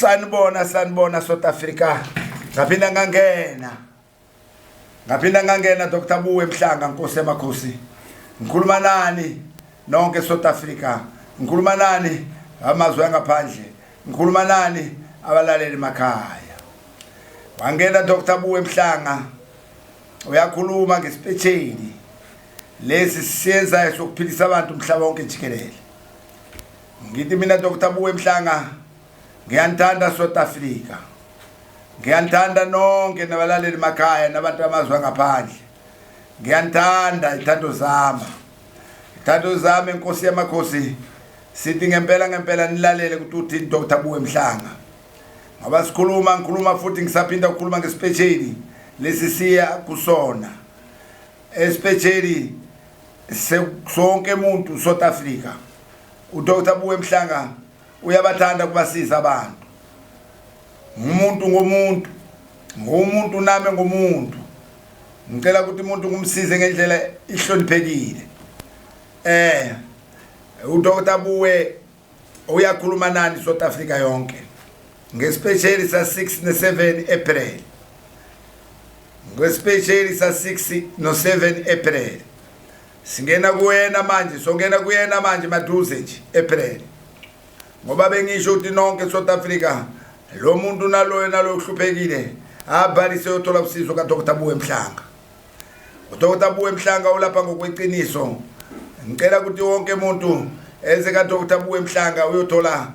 Sanibona, sanibona South Africa. Ngaphinda ngangena. Ngaphinda ngangena Dr. Buwe Mhlanga, Nkosi yamakhosi. Ngikhuluma nani nonke South Africa. Ngikhuluma nani amazwe angaphandle. Ngikhuluma nani abalaleli emakhaya. Wangena Dr. Buwe Mhlanga. Uyakhuluma ngesipetsheli. Lesi siyenzayo sokuphilisa abantu umhlaba wonke jikelele. Ngithi mina Dr. Buwe Mhlanga, ngiyanithanda South Africa. Ngiyanithanda nonke nabalaleli makhaya nabantu amazwe angaphandle. Ngiyanithanda ithando zami. Ithando zami, inkosi yamakhosi. Sithi ngempela ngempela nilalele ukuthi uthini Dr. Buwe Mhlanga. Ngoba sikhuluma, ngikhuluma futhi ngisaphinda ukukhuluma ngesipesheli lesi siya kusona. Especially sonke umuntu South Africa. UDr Buwe Mhlanga uyabathanda kubasiza abantu. Umuntu ngomuntu, ngumuntu nami ngumuntu. Ngicela ukuthi umuntu ngumsize ngendlela ihloniphekile. UDr Buwe uyakhuluma nani South Africa yonke ngespecial sa 6 ne 7 April. Ngespecial sa 6 no 7 April. Singena kuyena manje, songena kuyena manje maduze nje April. Ngoba bengisho ukuthi nonke South Africa lo muntu naloyo naloyo uhluphekile abhalise uyothola usizo ka Dr. Buwe Mhlanga. UDr Buwe Mhlanga ulapha ngokweqiniso. Ngicela ukuthi wonke umuntu eze ka Dr. Buwe Mhlanga uyothola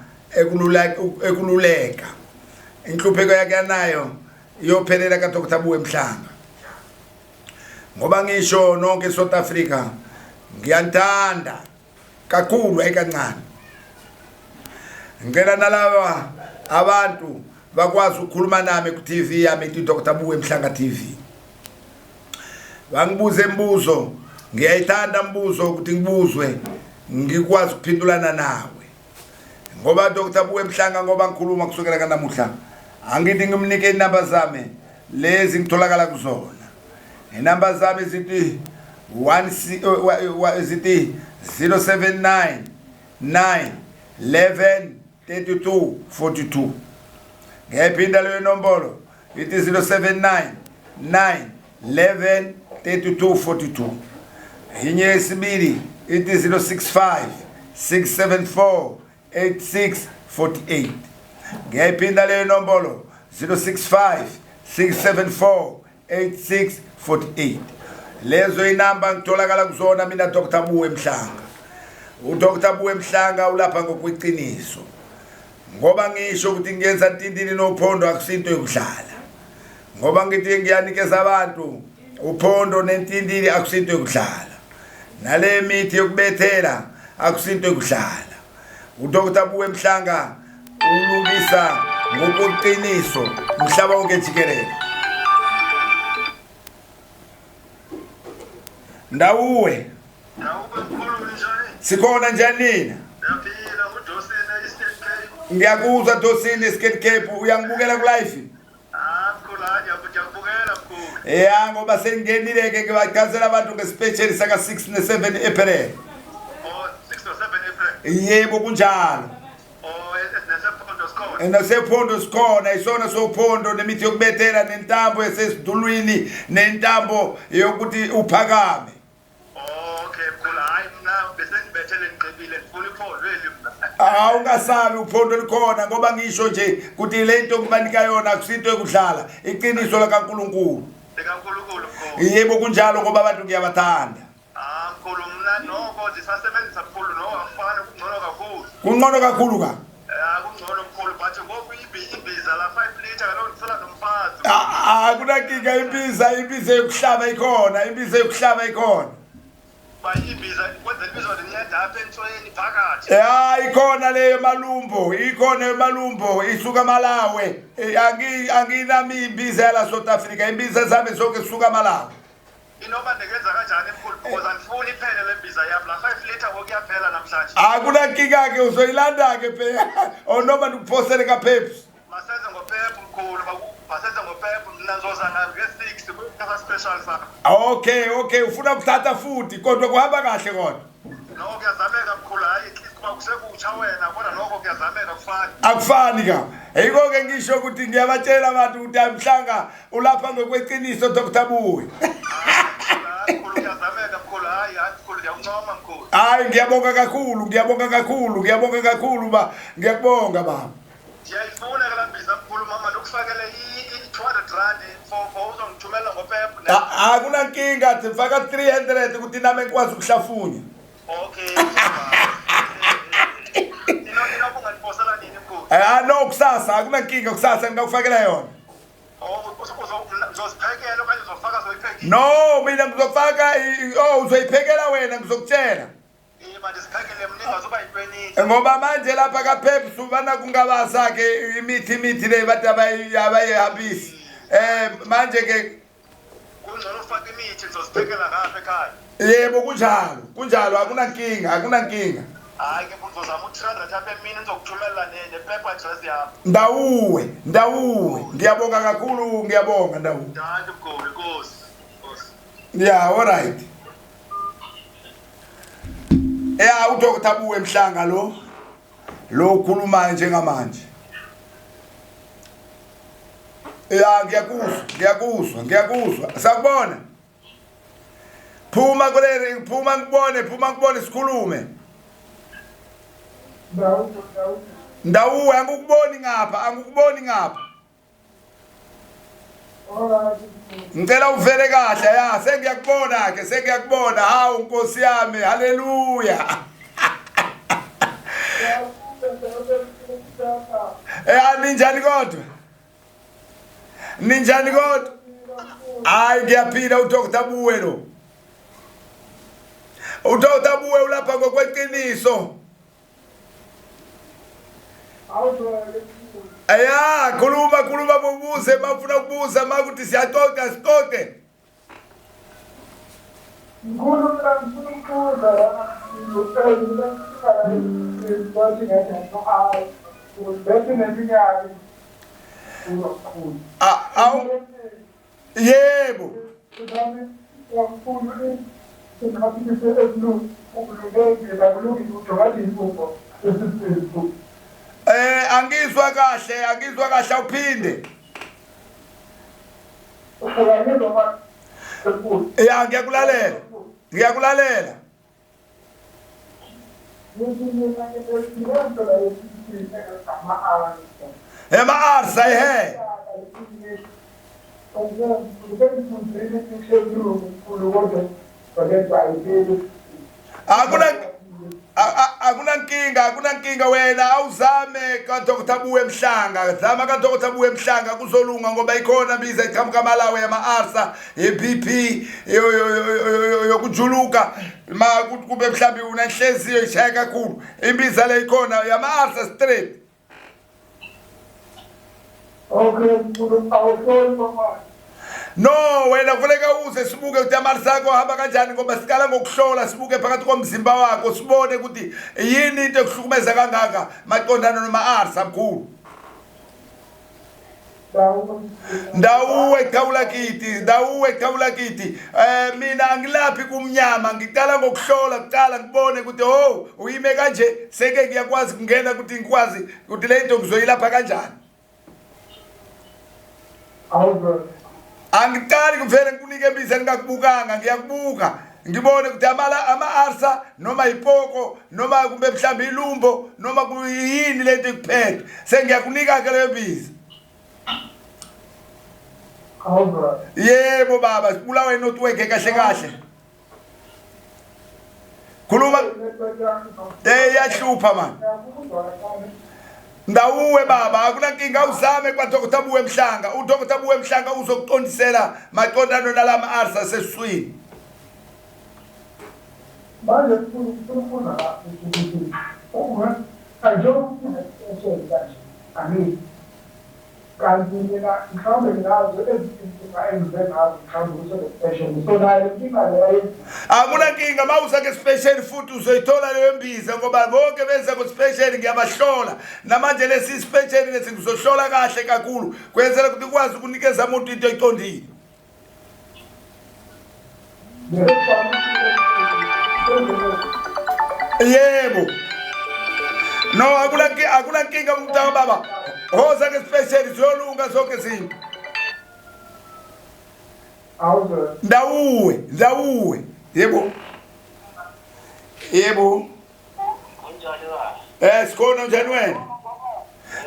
ekululeka. Inhlupheko yakhe anayo iyophelela ka Dr. Buwe Mhlanga. Ngoba ngisho nonke South Africa ngiyanthanda kakhulu ayikancane. Ngicela nalaba abantu bakwazi ukukhuluma nami ku TV yami ithi Dr. Buwe Mhlanga TV. Bangibuze imibuzo, ngiyayithanda imibuzo ukuthi ngibuzwe ngikwazi ukuphendulana nawe. Ngoba Dr. Buwe Mhlanga, ngoba ngikhuluma kusukela kanamuhla, angithi ngimnike inamba zami lezi ngitholakala kuzona. Inamba zami zithi 1 zithi 079 9 11 32 42. Ngiyayiphinda leyo nombolo, ithi 079 9 11 32 42. Inye yesibili ithi 065 674 86 48. Ngiyayiphinda leyo nombolo, 065 674 86 48. Lezo inamba ngitholakala kuzona mina Dr. Buwe Mhlanga. UDr. Buwe Mhlanga ulapha ngokweqiniso. Ngoba ngisho ukuthi ngiyenza ntintini nophondo akusinto yokudlala. Ngoba ngithi ngiyanikeza abantu uphondo nentintini akusinto yokudlala. Nale mithi yokubethela akusinto yokudlala. UDr. Buwe Mhlanga ulungisa ngokuqiniso umhlaba wonke jikelele. Ndawuwe. Ndawuwe mkhulu, njani? Sikhona, njani nina? Siyaphila, uDosini Eastern Cape. Ngiyakuzwa Dosini Eastern Cape, uyangibukela ku live? Ah mkhulu, hayi ngiyakubukela mkhulu. Ya, ngoba sengingenile ke, ngibachazela abantu ngespecial saka 6 ne 7 April. Oh, 6 no 7 April. Yebo, kunjalo. Oh, nesephondo sikhona. Nasephondo sikhona, isona sophondo nemithi yokubethela nentambo esesidulwini nentambo yokuthi uphakame. Okay mkhulu, hayi mina bese ngibethele ngigqibile, ngifuna iphondo eli mina. Ah, ungasabi, uphondo likhona ngoba ngisho nje ukuthi le nto kubanika yona akusinto yokudlala, iqiniso likaNkulunkulu. LikaNkulunkulu mkhulu. Yebo, kunjalo, ngoba abantu ngiyabathanda. Ah mkhulu, mina noko ndisasebenzisa mkhulu, no akufani, kungcono kakhulu. Kungcono kakhulu ka. Ah, kungcono mkhulu, but ngoku imbiza la 5 liter kaloku ndisela nomfazi. Ah, akunankinga, imbiza yokuhlaba ikhona, imbiza yokuhlaba ikhona. Ba imbiza kwenzela ibizo ndinceda apha entsweni phakathi. Ya, ikhona leyo malumbo, ikhona emalumbo isuka Malawi. Anginami imbiza yala South Africa, imbiza zami zonke zisuka Malawi. Inoba ndingenza kanjani mkhulu, because andifuni iphele le mbiza yam, la 5 liter ngoku iyaphela namhlanje. Akunankinga ke, uzoyilanda ke phela or noma ndikuphosele kaPeps. Masenze ngoPep mkhulu, masenze ngoPep, mna ndizoza nge-6 kwinkasa special sakho. Okay, ufuna ukuthatha futhi, kodwa kuhamba kahle kodwa? Noko kuyazameka mkhulu, hayi at least kuba kusekutsha wena, kodwa noko kuyazameka, kufani. Akufani ka. Yiko-ke ngisho ukuthi ngiyabatshela abantu ukuthi amhlanga ulapha ngokweqiniso Dr Buwe. Hayi ngiyabonga kakhulu, ngiyabonga kakhulu, ngiyabonga kakhulu ba, ngiyakubonga baba. Ngiyayifuna ke lambiza mkhulu mama ndikufakele i-200 rand for uzongithumela ngopep. Akunankinga, faka 300 ukuthi nami ngikwazi ukuhlafunya. Okay. Ino ungandiposela nini mkhulu? Ah no kusasa akunankinga kusasa ngingakufakela yona. Oh uzoziphekela okanye uzofaka zoyiphekile? No mina ngizofaka oh uzoyiphekela wena ngizokutshela. Eh mandiziphekele mna ingazuba yinto eninzi. Ngoba manje lapha kaPeps ubana kungabasa ke imithi le bathi abayihambisi. Eh manje ke Kungcono ufake imithi ngizoziphekela ngapha ekhaya. Yebo kunjalo, kunjalo akunankinga, akunankinga. Hayi ke ngizozama u-300 apha emini ngizokuthumela ne-paper address yami. Ndawuwe, ndawuwe. Ngiyabonga kakhulu, ngiyabonga ndawuwe. Dankie mkhulu, inkosi. Inkosi. Yeah, all right. Yeah, uDr Buwe Mhlanga lo. Lo ukhulumayo njengamanje. Ya ngiyakuzwa, ngiyakuzwa, ngiyakuzwa. Sakubona. Phuma kule phuma ngibone, phuma ngibone sikhulume. Ndawuwe angikuboni ngapha, angikuboni ngapha. Ngicela uvele kahle ya sengiyakubona ke sengiyakubona hawu Nkosi yami haleluya. Eh ninjani kodwa? Ninjani kodwa? Hayi ngiyaphila uDr Buwe lo. UDr Buwe ulapha ngokweqiniso. Ya khuluma khuluma bubuze bafuna ukubuza makuthi siyaxoxa sixoxe. Mkhulu mina ngifuna ukubuza lana bese neminyaka Awu yebo. Eh angizwa kahle angizwa kahle awuphinde. Ya ngiyakulalela. Ngiyakulalela. Ema-arsa ehe. Akuna akunankinga akunankinga wena awuzame kaDr Buwe Mhlanga zama kaDr Buwe Mhlanga kuzolunga ngoba ikhona biza iqhamuka Malawi yama-arsa ye-BP yokujuluka ma kube mhlawumbe unenhliziyo ishaya kakhulu imbiza le ikhona yama-arsa straight. Okay, mkhulu awuhloli mama. No wena kufuneka uze sibuke ukuthi amali sakho ahamba kanjani ngoba siqala ngokuhlola sibuke phakathi komzimba wakho sibone ukuthi yini into ekuhlukumeza kangaka maqondana noma-arsa mkhulu. Ndawuwe qhawula kiti, ndawuwe qhawula kiti. Eh mina angilaphi kumnyama, ngiqala ngokuhlola kuqala ngibone ukuthi oh uyime kanje seke ngiyakwazi kungena ukuthi ngikwazi ukuthi le nto ngizoyilapha kanjani. Angiqali kuvele ngikunike imbiza ngingakubukanga, ngiyakubuka ngibone ukuthi amala ama-arsa noma ipoko noma kumbe mhlawumbe ilumbo noma kuyini lento ikuphethe sengiyakunika ke leyo mbiza. Yebo baba, sibulawa inotwork kahle kahle. Khuluma. Eh iyahlupha man. Ndawuwe baba akunankinga uzame kwaDr Buwe Mhlanga. UDr Buwe Mhlanga uzokuqondisela maqondana nalama arsa sesiswini. Manje ngifuna ukubuza la ukuthi uma njengoba kanje angithi kanti mina mhlawumbe nginazo ezinkinga engize ngazo mhlawumbe kusele-special so nayo le nkinga leyo. Akunankinga uma uza nge-special futhi uzoyithola leyo mbiza ngoba bonke beza ngo-special ngiyabahlola namanje lesi special lesi ngizohlola kahle kakhulu kwenzela ukuthi ukwazi ukunikeza umuntu into eqondile. Yebo. No akunankinga mntaka baba. Hoza ke special ziyolunga zonke izinto. Awuze. Ndawuwe, ndawuwe. Yebo. Yebo. Kunjani baba? Eh sikhona njani wena?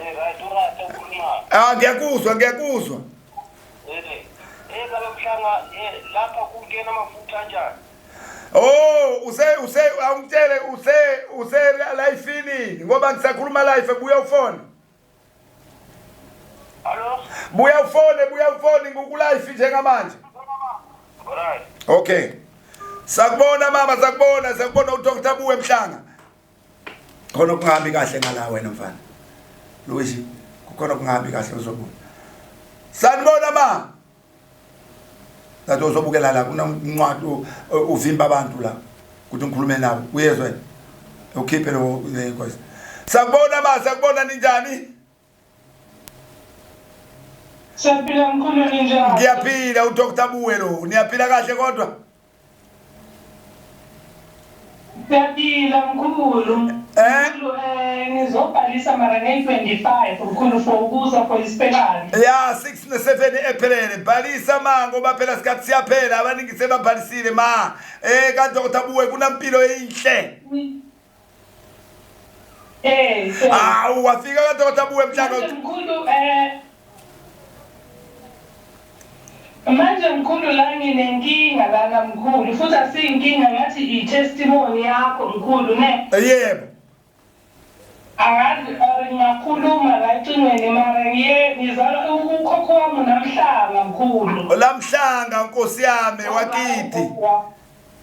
Eh right urata ukhuluma. Ah ngiyakuzwa, ngiyakuzwa. Eh eh baba Mhlanga eh lapha kungena amafutha anjani? Oh, use awungitshele use life-ini ngoba ngisakhuluma life buya ufone. Hallo? Buya ufone, buya ufone ngikulife njengamanje. Alright. Okay. Sakubona mama, sakubona, sakubona uDr Buwe Mhlanga. Khona kungahambi kahle ngala wena mfana. Luigi, kukhona kungahambi kahle uzobona. Sanibona ma. Thato uzobukela la kunomncwadi uvimba abantu la ukuthi ngikhulume nabo. Uyezwa yini? Ukhiphe lo inkosi. Sakubona ma, sakubona ninjani? Siyaphila mkhulu ninjani? Ngiyaphila uDr Buwe lo. Niyaphila kahle kodwa? Siyaphila mkhulu. Eh? Mkhulu ngizobhalisa mara ngeyi-25 mkhulu for ukuza for isipeshali. Ya 6 ne 7 April bhalisa ma ngoba phela sikhathi siyaphela abaningi sebabhalisile ma eh ka Dr Buwe kunampilo eyinhle. Eh. Awu wafika ka Dr Buwe Mhlanga. Mkhulu manje mkhulu la nginenkinga lana mkhulu futhi asiyinkinga ngathi i-testimony yakho mkhulu ne. Yebo. Angazi or ngingakhuluma la ecingweni mara ngiye ngizalwa ukhokho wami namhlanga mkhulu. Lamhlanga nkosi yami wakithi.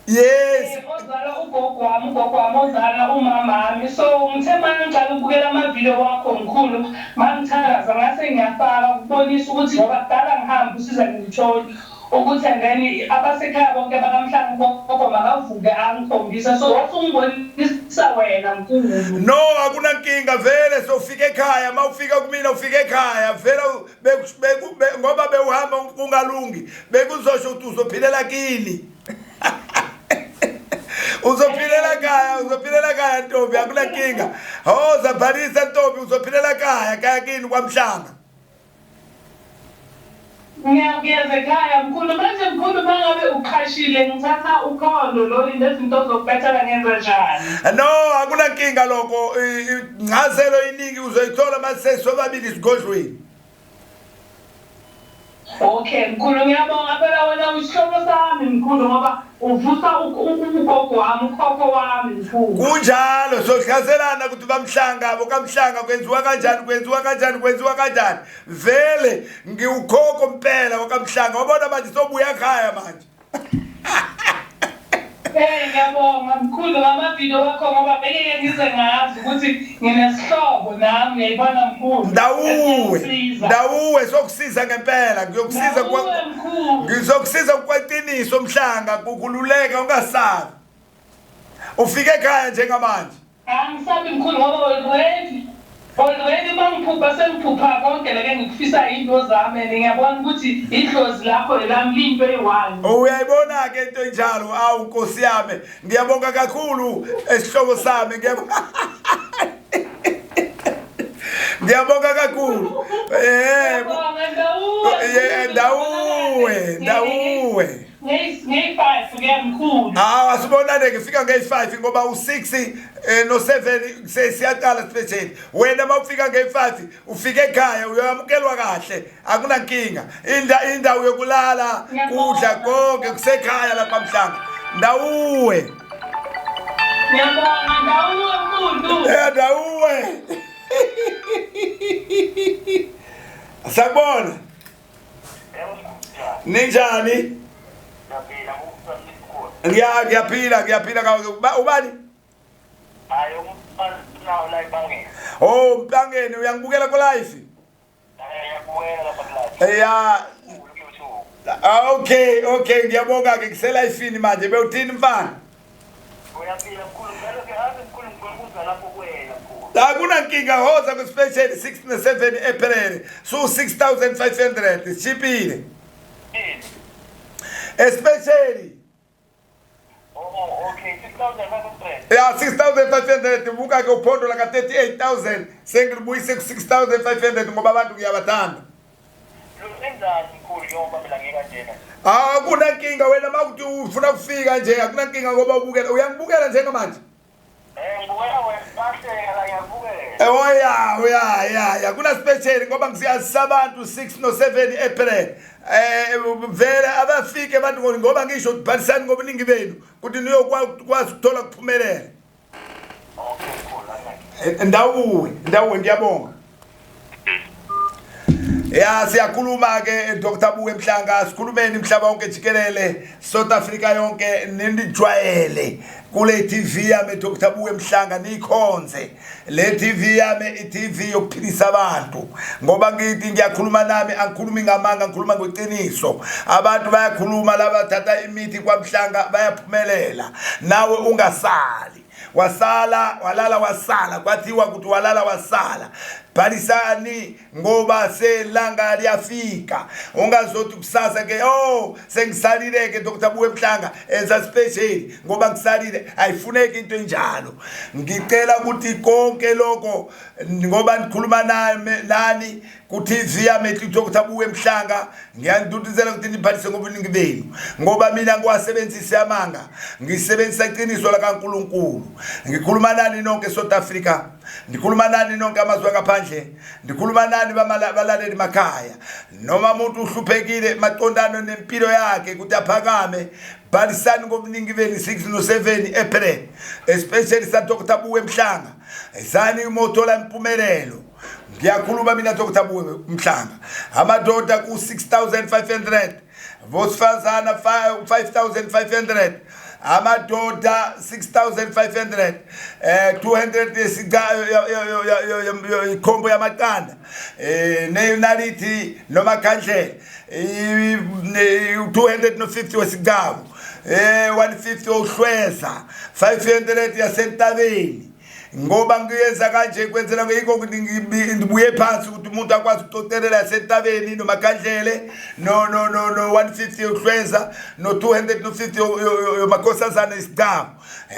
Yes. Ozala ugogo wami, ugogo wami ozala umamami. So ngithe mangicala ukubukela amavidiyo wakho mkhulu, mangithakaza ngase ngiyafaka ukubonisa ukuthi ngoba kudala ngihamba usiza ngitholi ukuthi and then abasekhaya bonke bakamhlanga ugogo makavuke angikhombisa. So wasungibonisa wena mkhulu. No akunankinga vele sofika ekhaya mawufika kumina ufika ekhaya vele ngoba bewuhamba kungalungi bekuzosho ukuthi uzophilela kini. Uzophilela kaya, uzophilela kaya ntombi akunankinga. Hoza bhalisa ntombi uzophilela kaya, kaya kini kwaMhlanga. Ngiyakuyeza ekhaya mkhulu. Manje mkhulu mangabe uqhashile ngithatha ukhondo loli nezinto zokubethela ngenza njani? No akunankinga lokho, incazelo iningi uzoyithola mase sobabili sigodlweni. Okay mkhulu ngiyabonga phela wena uyisihlobo sami mkhulu ngoba uvusa ugogo wami ukhokho wami mkhulu. Kunjalo sohlaselana ukuthi bamhlanga bokamhlanga kwenziwa kanjani kwenziwa kanjani kwenziwa kanjani. Vele ngiwukhokho mpela wakamhlanga wabona manje sobuya ekhaya manje. Eh ngiyabonga mkhulu ngamavidiyo wakho ngoba bengeke ngize ngazi ukuthi nginesihlobo nami ngiyayibona mkhulu. Ndawuwe, ndawuwe sokusiza ngempela ngiyokusiza ngizokusiza kweqiniso Mhlanga kukhululeka ungasabi. Ufike ekhaya njengamanje. Angisabi mkhulu ngoba already mangiphupha sengiphupha konke leke ngikufisa into zami and ngiyabona ukuthi idlozi lakho lelami liyinto eyi-one. Uyayibona ke into enjalo awu Nkosi yami ngiyabonga kakhulu esihlobo sami ngiyabonga. Ngiyabonga kakhulu. Yebo. Ndawuwe, ndawuwe. Ngeyi-5 ke mkhulu. Hawu asibonane ngifika ngeyi-5 ngoba u-6 no-7 sesiyaqala special. Wena mawufika ngeyi-5 ufike ekhaya uyoyamukelwa kahle akunankinga. Indawo yokulala kudla konke kusekhaya lapha Mhlanga. Ndawuwe. Ngiyabonga ndawuwe mkhulu. Eh ndawuwe. Sakubona. Ninjani? Ngiyaphila, ngiyaphila ubani? Hayi umfana la ebangeni. Oh, Mplangeni uyangibukela ku live? Ngiyakubukela lapha ku live. Yeah. Okay, okay, ngiyabonga ke kuse live-ini manje bewuthini mfana? Uyaphila mkhulu, ngicela ke ave mkhulu ngikubuza lapho kuwena mkhulu. Akunankinga hoza ku special 6 ne 7 April. So 6500 sishipile. Yini? Especially. Oh, okay. 6500. Ya, 6500. Buka ke uphondo la ka 38000, sengilibuyise ku 6500 ngoba abantu ngiyabathanda. Lenzani mkhulu, njengoba phela ngikanjena? Akunankinga wena, makuthi ufuna kufika nje, akunankinga ngoba ubukela, uyangibukela njengamanje. Ngibukela wena, bahleka la, ngiyakubukela. Oh ya ya ya, kuna special ngoba ngisiyazisa abantu 6 no 7 April. Vele abafike abantu ngoba ngisho bhalisani ngobuningi benu ukuthi niyokwazi ukuthola kuphumelela. Okay mkhulu, anginankinga. Ndawuwe, ndawuwe, ngiyabonga. Ya, siyakhuluma ke, Dr Buwe Mhlanga, sikhulumeni umhlaba wonke jikelele, South Africa yonke, nindijwayele kule TV yami, Dr Buwe Mhlanga, nikhonze le TV yami, i-TV yokuphilisa abantu, ngoba ngithi ngiyakhuluma nami, angikhulumi ngamanga, ngikhuluma ngeqiniso. Abantu bayakhuluma, laba thatha imithi kwaMhlanga bayaphumelela, nawe ungasali wasala, walala wasala, kwathiwa ukuthi walala wasala. Bhalisani ngoba selanga liyafika, ungazothi kusasa ke, "Oh, sengisalile ke, Dr Buwe Mhlanga enza special ngoba ngisalile." Ayifuneki into enjalo. Ngicela ukuthi konke lokho, ngoba nikhuluma nami nani ku TV yami ethi Dr Buwe Mhlanga, ngiyanduduzela ukuthi nibhalise ngobuningi benu, ngoba mina ngiwasebenzise amanga, ngisebenzisa iqiniso lakaNkuluNkulu. Ngikhuluma nani nonke South Africa, ndikhuluma nani nonke amazwe angaphandle, ndikhuluma nani balaleli makhaya, noma umuntu uhluphekile maqondano nempilo yakhe ukuthi aphakame. Bhalisani ngobuningi benu 6 no 7 April, especially sa Dr Buwe Mhlanga, zani mothola impumelelo. Ngiyakhuluma mina, Dr Buwe Mhlanga. Amadoda ku 6500, bosifazana 5500. Amadoda 6500, 200 yesica ikhombo yamaqanda, nenalithi noma khandlela, 250 wesigcawu, 150 ohlweza, 500 yasentabeni. Ngoba ngiyenza kanje kwenzela yikho ngibuye phansi ukuthi umuntu akwazi ukucocelela yasentabeni nomakhandlele no 150 yokuhlweza no 250 yomakhosazana isigcawu.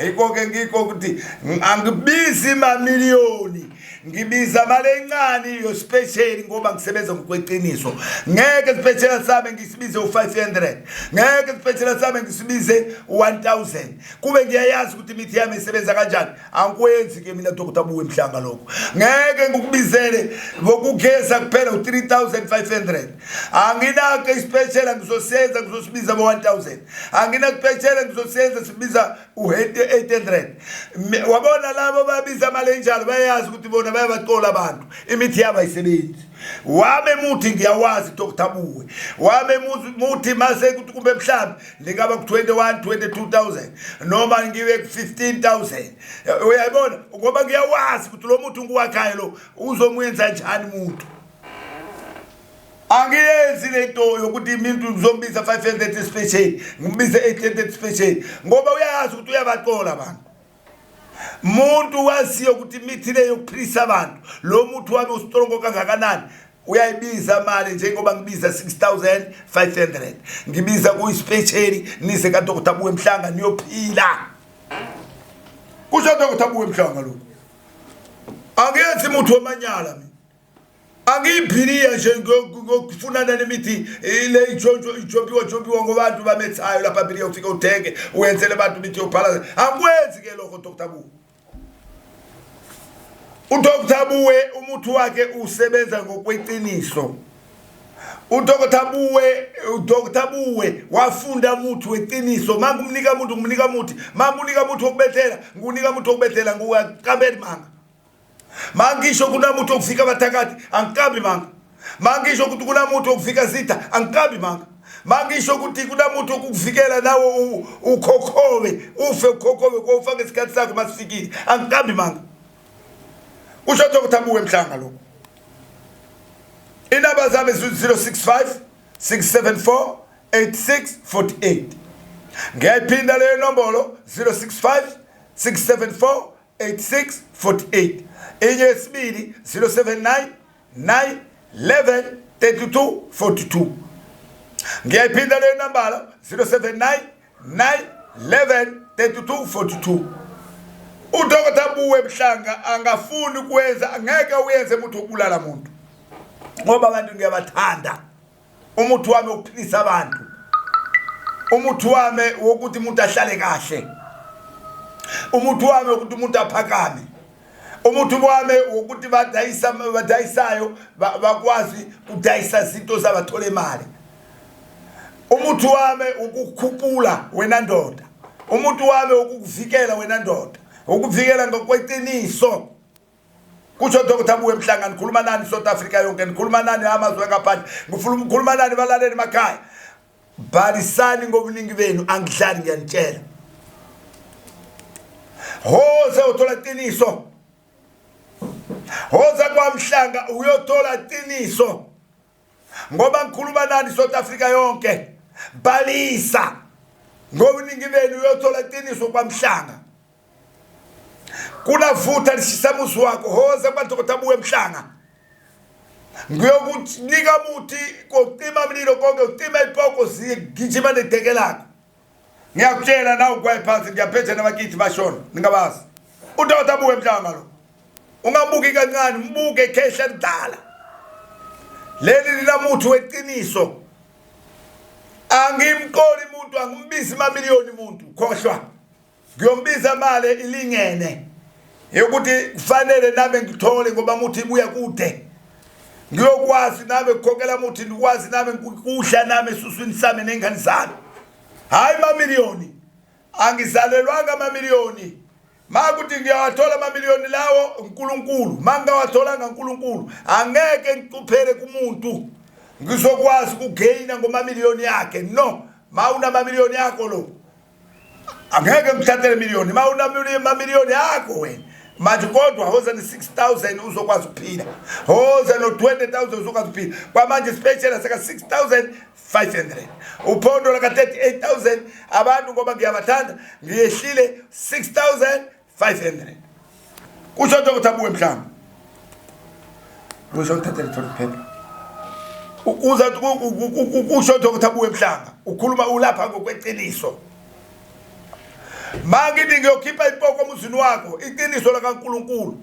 Yikho ke ngikho ukuthi angibizi mamiliyoni, ngibiza mali encane yo-special ngoba ngisebenza ngokweqiniso. Ngeke special sami ngisibize u-500, ngeke special sami ngisibize u-1000, kube ngiyayazi ukuthi imithi yami isebenza kanjani. Angikwenzi ke mina, Dr Buwe Mhlanga, lokho. Ngeke ngikubizele ngokugeza kuphela u-3500. Anginako i-special ngizosenza ngizosibiza bo-1000, anginako-special ngizosenza sibiza u-800. Wabona labo babiza imali enjalo, bayazi ukuthi bona bayabaqola abantu, imithi yabo ayisebenzi. Wame muthi ngiyawazi, Dr Buwe, wame muthi mase kuthi kumbe mhlawumbe ndingaba ku-21 22,000 noma ngibe ku-15,000, uyayibona, ngoba ngiyawazi ukuthi lo muthi ngiwakhayo lo uzomwenza njani muntu. Angiyenzi lento yokuthi umuntu ngizombiza 500 special, ngimbize 800 special, ngoba uyazi ukuthi uyabaqola abantu. Muntu waziyo ukuthi imithi le yokuphilisa abantu, lo muthi wami u-strong kangakanani, uyayibiza mali njengoba ngibiza 6500, ngibiza kuyi-special. Nize kaDr Buwe Mhlanga niyophila, kusho Dr Buwe Mhlanga lokhu. Angiyenzi muthi wamanyala mina, angiyiphiliya nje ngokufunana nemithi le itshontsho, itshompiwa tshompiwa ngobantu bamethayo lapha philiya, ufike uthenge uyenzele abantu imithi yobhala. Angikwenzi ke lokho, Dr Buwe. UDr Buwe umuthi wakhe usebenza ngokweqiniso. UDr Buwe, uDr Buwe wafunda umuthi weqiniso. Mangumnika umuntu, ngumnika umuthi, mangunika umuthi wokubethela, ngunika umuthi wokubethela, nguwaqambeli manga. Mangisho kunamuthi wokufika abathakathi, angiqambi manga. Mangisho ukuthi kunamuthi wokufika zitha, angiqambi manga. Mangisho ukuthi kunamuthi wokukuvikela nawe ukhokhowe, ufe ukhokhowe kofaka isikhathi sakho masifikile, angiqambi manga, kusho Dr Buwe Mhlanga lokho. Inamba zami 065 674 8648. Ngiyayiphinda leyo nombolo, 065 674 8648. Enye yesibili, 079 9 11 32 42. Ngiyayiphinda leyo nambala, 079 9 11 32 42. Udokotela Buwe Mhlanga angafuni ukwenza, angeke uyenze umuntu ukubulala umuntu, ngoba abantu ngiyabathanda. Umuthi wami wokuphilisa abantu, umuthi wami wokuthi umuntu ahlale kahle, umuthi wami wokuthi umuntu aphakame, umuthi wami wokuthi badayisa badayisayo bakwazi kudayisa izinto zabathole imali, umuthi wami ukukhuphula wena ndoda, umuthi wami ukukuvikela wena ndoda, ukuvikela ngokweqiniso. Kusho Dr Buwe Mhlanga, ngikhuluma nani South Africa yonke, ngikhuluma nani amazwe angaphandle, ngifuna ukukhuluma nani balaleli emakhaya. Bhalisani ngobuningi benu, angidlali ngiyanitshela. Hoze uthola iqiniso. Hoza kwaMhlanga uyothola iqiniso. Ngoba ngikhuluma nani South Africa yonke. Bhalisa ngobuningi benu uyothola iqiniso kwaMhlanga. Kunavutha lishisa muzi wakho, hoza kwaDokotela Buwe Mhlanga. Ngiyokunika muthi kokucima mlilo konke, ucima ipoko zigijima nedeke lakho. Ngiyakutshela nawe ugwaye phansi, ngiyaphetha nabakithi bashona, ningabazi. UDokotela Buwe Mhlanga lo. Ungambuki kancane, mbuke khehla lidala. Leli linamuthi weqiniso. Angimqoli umuntu, angimbizi mamiliyoni umuntu, khohlwa. Ngiyombiza mali ilingene yokuthi kufanele nami ngithole ngoba muthi ibuya kude. Ngiyokwazi nami ukukhokhela muthi, ngikwazi nami kudla nami esuswini sami nengane zami. Hayi mamiliyoni, angizalelwanga mamiliyoni. Makuthi ngiyawathola amamiliyoni lawo uNkulunkulu, mangingawatholanga uNkulunkulu angeke ngicuphele kumuntu. Ngizokwazi ukugeyina ngomamiliyoni yakhe. No, mawunamamiliyoni yakho lo angeke ngithathele miliyoni, mawunamamiliyoni yakho wena manje, kodwa hoza ne-6000 uzokwazi ukuphila, hoza no-20000 uzokwazi ukuphila. Kwamanje special seka 6500, uphondo laka 38000 abantu, ngoba ngiyabathanda ngiyehlile 6500. Kusho Dr Buwe Mhlanga, kusho ngithathele toilet paper. Uza kusho Dr Buwe Mhlanga, ukhuluma ulapha ngokweqiniso. Mangithi ngiyokhipha ipoko emuzini wakho, iqiniso lakaNkulunkulu.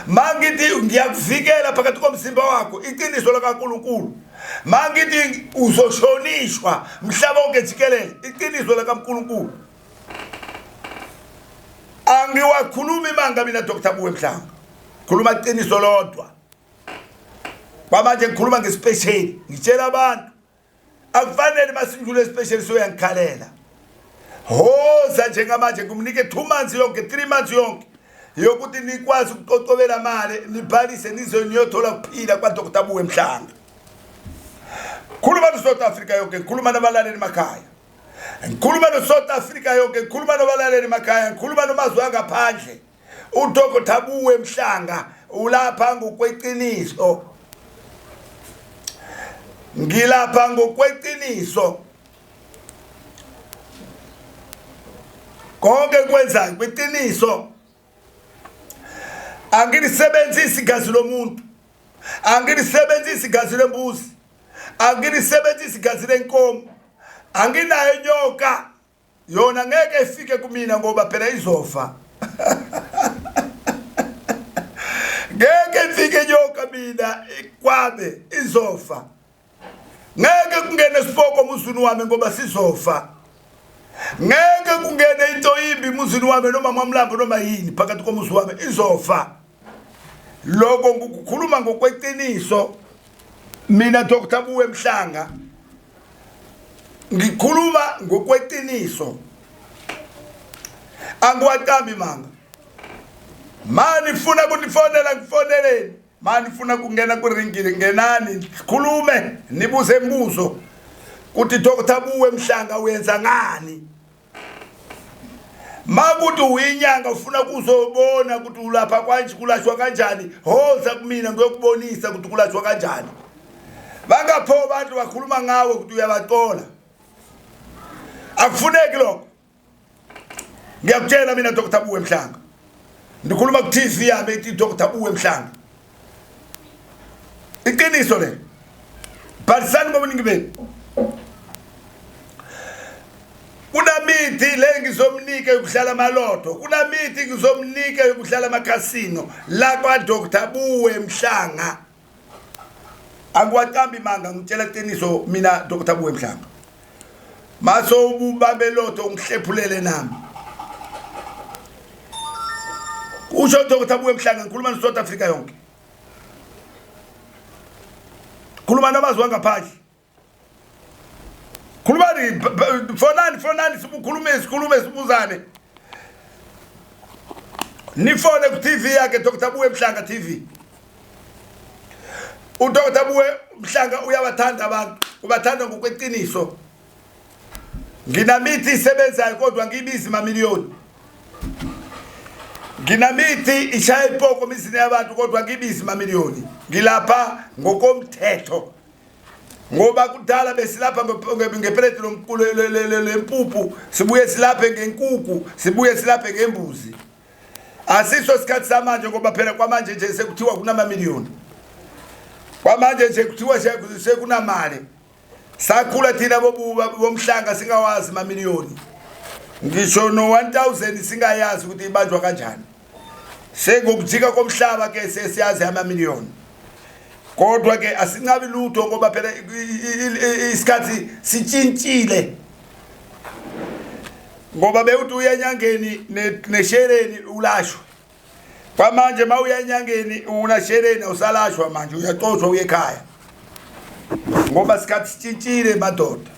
Mangithi ngiyakuvikela phakathi komzimba wakho, iqiniso lakaNkulunkulu. Mangithi uzoshonishwa mhlaba wonke jikelele, iqiniso lakaNkulunkulu. Angiwakhulumi manga mina Dr Buwe Mhlanga, khuluma iqiniso lodwa. Kwamanje ngikhuluma ngespecial, ngitshela abantu akufanele masindlule especial soyangikhalela. Hoza njengamanje ngimnike 2 months yonke, 3 months yonke yokuthi nikwazi ukuqoqobela mali, nibhalise nize niyothola kuphila kwa Dr Buwe Mhlanga. Khuluma no South Africa yonke, ngikhuluma nabalaleli emakhaya, ngikhuluma no South Africa yonke, ngikhuluma nabalaleli emakhaya, ngikhuluma nomazwe angaphandle. UDr Buwe Mhlanga ulapha ngokweqiniso, ngilapha ngokweqiniso. Konke kwenzayo kweqiniso. Angilisebenzisi igazi lomuntu, angilisebenzisi igazi lembuzi, angilisebenzisi igazi lenkomo, anginayo inyoka, yona ngeke ifike kumina ngoba phela izofa. Ngeke ifike inyoka mina kwabe izofa. Ngeke kungene isipoko emuzini wami ngoba sizofa. Ngeke kungene into imbi emuzini wami noma mamlambo noma yini phakathi komuzi wami, izofa. Lokho ngikukhuluma ngokweqiniso mina Dr Buwe Mhlanga, ngikhuluma ngokweqiniso, angiwaqambi manga. Mani funa kundifonela, ngifoneleni. Mani funa kungena kuringile, ngenani khulume, nibuze imibuzo kuthi Dr Buwe Mhlanga uyenza ngani. Makuthi uyinyanga ufuna kuzobona ukuthi ulapha kwanje kulashwa kanjani, hoza kumina ngiyokubonisa ukuthi kulashwa kanjani. Bangapho abantu bakhuluma ngawe ukuthi uyabaqola, akufuneki lokho. Ngiyakutshela mina Dr Buwe Mhlanga, ngikhuluma ku TV yami ethi Dr Buwe Mhlanga, iqiniso le. Bhalisani ngobuningi benu. Kunamithi le ngizomnika yokudlala amalotho, kunamithi ngizomnika yokudlala amakhasino la kwa Dr Buwe Mhlanga. Angiwaqambi manga, ngitshela iqiniso mina Dr Buwe Mhlanga. Maso ububambe lotho ngihlephulele nami. Usho Dr Buwe Mhlanga, ngikhuluma neSouth Africa yonke. Khuluma namazwi angaphandle. Khulumani, fonani, fonani, sibukhulume, sikhulume, sibuzane. Nifone ku TV yakhe Dr Buwe Mhlanga TV. UDr Buwe Mhlanga uyabathanda abantu, ubathanda ngokweqiniso. Nginamithi isebenzayo kodwa ngibizi mamiliyoni. Nginamithi ishaya ipoko emizini yabantu kodwa ngibizi mamiliyoni. Ngilapha ngokomthetho. Ngoba kudala besilapha ngepeleti lempuphu, sibuye silaphe ngenkukhu, sibuye silaphe ngembuzi. Asiso isikhathi samanje ngoba phela kwamanje nje sekuthiwa kunamamiliyoni. Kwamanje nje kuthiwa sekunamali. Sakhula thina bobuba bomhlanga singawazi mamiliyoni. Ngisho no 1000 singayazi ukuthi ibanjwa kanjani. Sengokujika komhlaba ke sesiyazi amamiliyoni. Kodwa ke asinqabi lutho ngoba phela isikhathi sitshintshile. Ngoba bewuthi uya enyangeni neshereni ulashwe. Kwamanje mawuya enyangeni unashereni awusalashwa manje, uyaxoshwa uye ekhaya. Ngoba isikhathi sitshintshile madoda.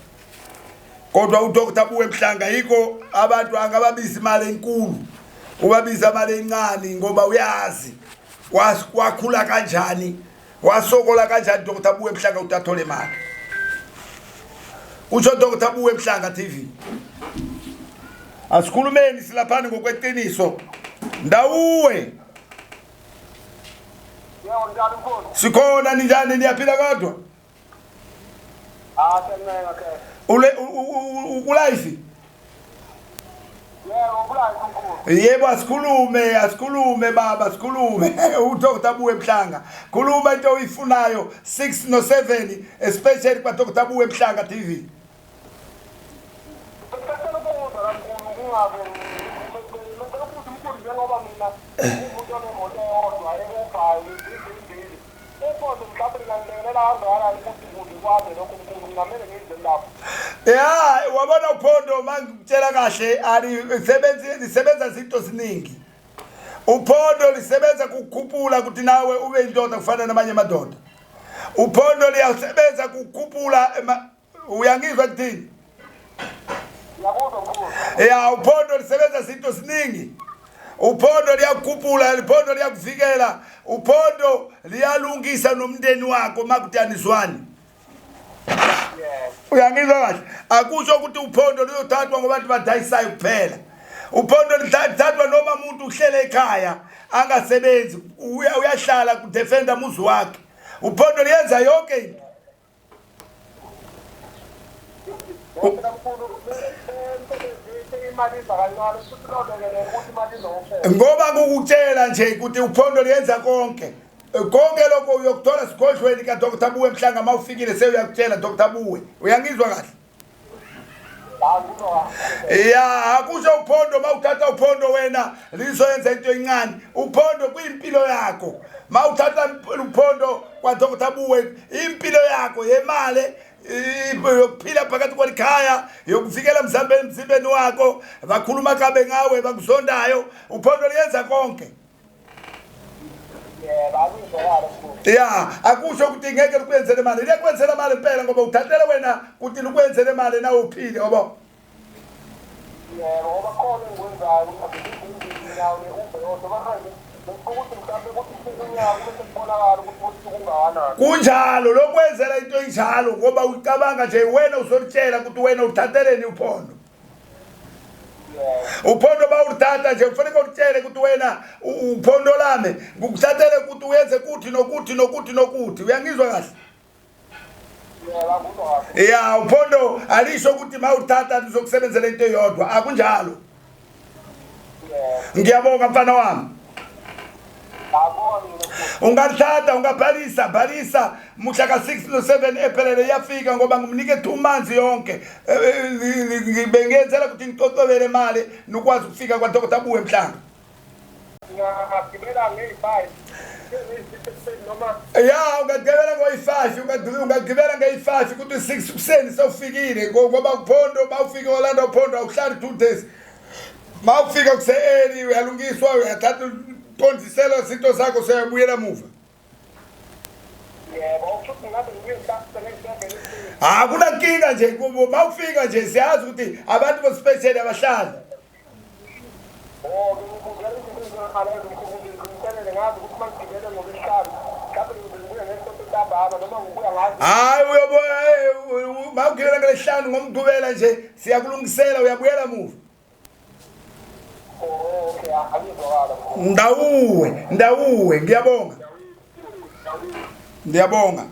Kodwa uDr Buwe Mhlanga yikho abantu angababiza imali enkulu, ubabiza imali encane ngoba uyazi wakhula kanjani, wasokola kanjani Dr Buwe Mhlanga ukuthi athole imali. Usho Dr Buwe Mhlanga TV. Asikhulumeni silaphani ngokweqiniso. Ndawuwe. Yebo njani mkhulu? Sikhona, ninjani, niyaphila kodwa? Ah, siyancenga ke. Ule ulive? Yebo, ulive mkhulu. Yebo, asikhulume, asikhulume baba, sikhulume. UDr Buwe Mhlanga. Khuluma into oyifunayo 6 no 7 especially kwa Dr Buwe Mhlanga TV. Ngicela ukubuza la mkhulu, kungabe ngicela ukubuza mkhulu njengoba mina umuntu onemoto eyodwa ekubayi izimbili. Uphondo mhlawumbe lingangilekelela kangakanani ukuthi kuze kwande lokho mkhulu, ngingamele ngize lapho. Ya, wabona uphondo mangikutshela kahle alisebenzi, lisebenza izinto ziningi. Uphondo lisebenza kukhuphula ukuthi nawe ube indoda kufana namanye amadoda. Uphondo liyasebenza kukhuphula, uyangizwa kuthini? Ngiyakuzwa mkhulu. Ya, uphondo lisebenza izinto ziningi. Uphondo liyakukhuphula, uphondo liyakuvikela, uphondo liyalungisa nomndeni wakho makudanizwani. Uyangizwa kahle? Akusho ukuthi uphondo luyothathwa ngobantu badayisayo kuphela. Uphondo lithathwa noma umuntu uhlele ekhaya angasebenzi, uyahlala kudefenda umuzi wakhe. Uphondo liyenza yonke into. Ngoba ngukutshela nje ukuthi uphondo liyenza konke. Konke lokho uyokuthola sigodlweni ka Dr Buwe Mhlanga mawufikile seyuyakutshela Dr Buwe. Uyangizwa kahle? Ya, akusho uphondo mawuthatha uphondo wena lizoyenza into encane. Uphondo kuyimpilo yakho. Mawuthatha uphondo kwa Dr Buwe, impilo yakho yemali yokuphila phakathi kwelikhaya, yokuvikela mzimbeni wakho, bakhuluma kabe ngawe bakuzondayo. Uphondo liyenza konke. Ya, akusho ukuthi ngeke lukwenzele imali, liyakwenzela imali impela ngoba uthathele wena ukuthi lukwenzele imali nawe uphile, yabo. Yebo, ngoba khona engikwenzayo nawo ne-Uber yodwa manje ukuthi mhlawumbe ukuthi unyaka kube sekubonakala ukuthi kungakanani. Kunjalo, lokwenzela into enjalo ngoba ucabanga nje wena uzolitshela ukuthi wena uthatheleni uphondo. Uphondo bawulithatha nje kufanele ulitshele ukuthi wena uphondo lami ngikuthathele ukuthi uyenze kuthi nokuthi nokuthi nokuthi. Uyangizwa kahle? Ya, uphondo alisho ukuthi mawuthatha lizokusebenzela into eyodwa, akunjalo. Ngiyabonga mfana wami. Ungathatha ungabhalisa bhalisa mhla ka-6 no-7 ephelele iyafika ngoba ngimnike 2 months yonke. Bengenzela ukuthi ngicocobele imali nokwazi ukufika kwaDr Buwe Mhlanga. Ngingagibela ngeyi-5 noma Ya, ungagibela ngoyi-5, ungagibela ngeyi-5 ukuthi 6 kuseni sewufikile ngoba kuphondo bawufike Orlando uphondo awuhlali 2 days. Mawufika kuse-early uyalungiswa uyathatha uqondisela izinto zakho seyabuyela muva. Yebo, kusho ukuthi ngabe ngibuye mhlawumbe ngeyi-7 ekuseni. Akunankinga nje kubo mawufika nje siyazi ukuthi abantu bo-special abahlali. Oh, ngikubuzela izinto ezingakhalezi ngikubuzelele ngazi ukuthi uma ngigibele ngolwesihlanu mhlawumbe ngizobe ngibuya ngesonto ntambama noma ngibuya ngazi. Hayi uyoboya mawugibela ngelesihlanu ngomgqibela nje siyakulungisela uyabuyela muva. Oh, okay, angizwakala. Ndawuwe, ndawuwe, ngiyabonga. Ngiyabonga.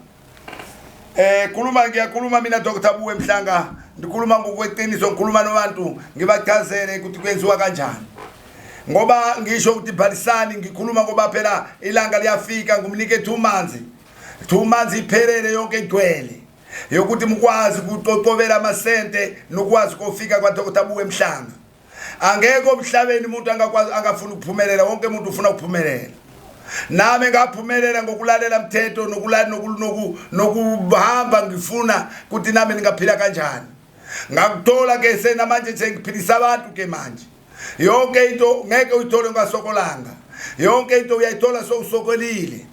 Khuluma ngiyakhuluma mina Dr. Buwe Mhlanga, ngikhuluma ngokweqiniso, ngikhuluma nabantu ngibachazele ukuthi kwenziwa kanjani. Ngoba ngisho ukuthi bhalisani ngikhuluma ngoba phela ilanga liyafika ngumnike 2 months. 2 months iphelele yonke igcwele. Yokuthi mukwazi ukucocobela amasente nokwazi ukufika kwa Dr. Buwe Mhlanga. Angekho emhlabeni umuntu angakwazi angafuni ukuphumelela, wonke umuntu ufuna ukuphumelela. Nami ngaphumelela ngokulalela umthetho nokuhamba ngifuna ukuthi nami ningaphila kanjani. Ngakuthola ke senamanje sengiphilisa abantu ke manje. Yonke into ngeke uyithole ungasokolanga. Yonke into uyayithola sowusokolile.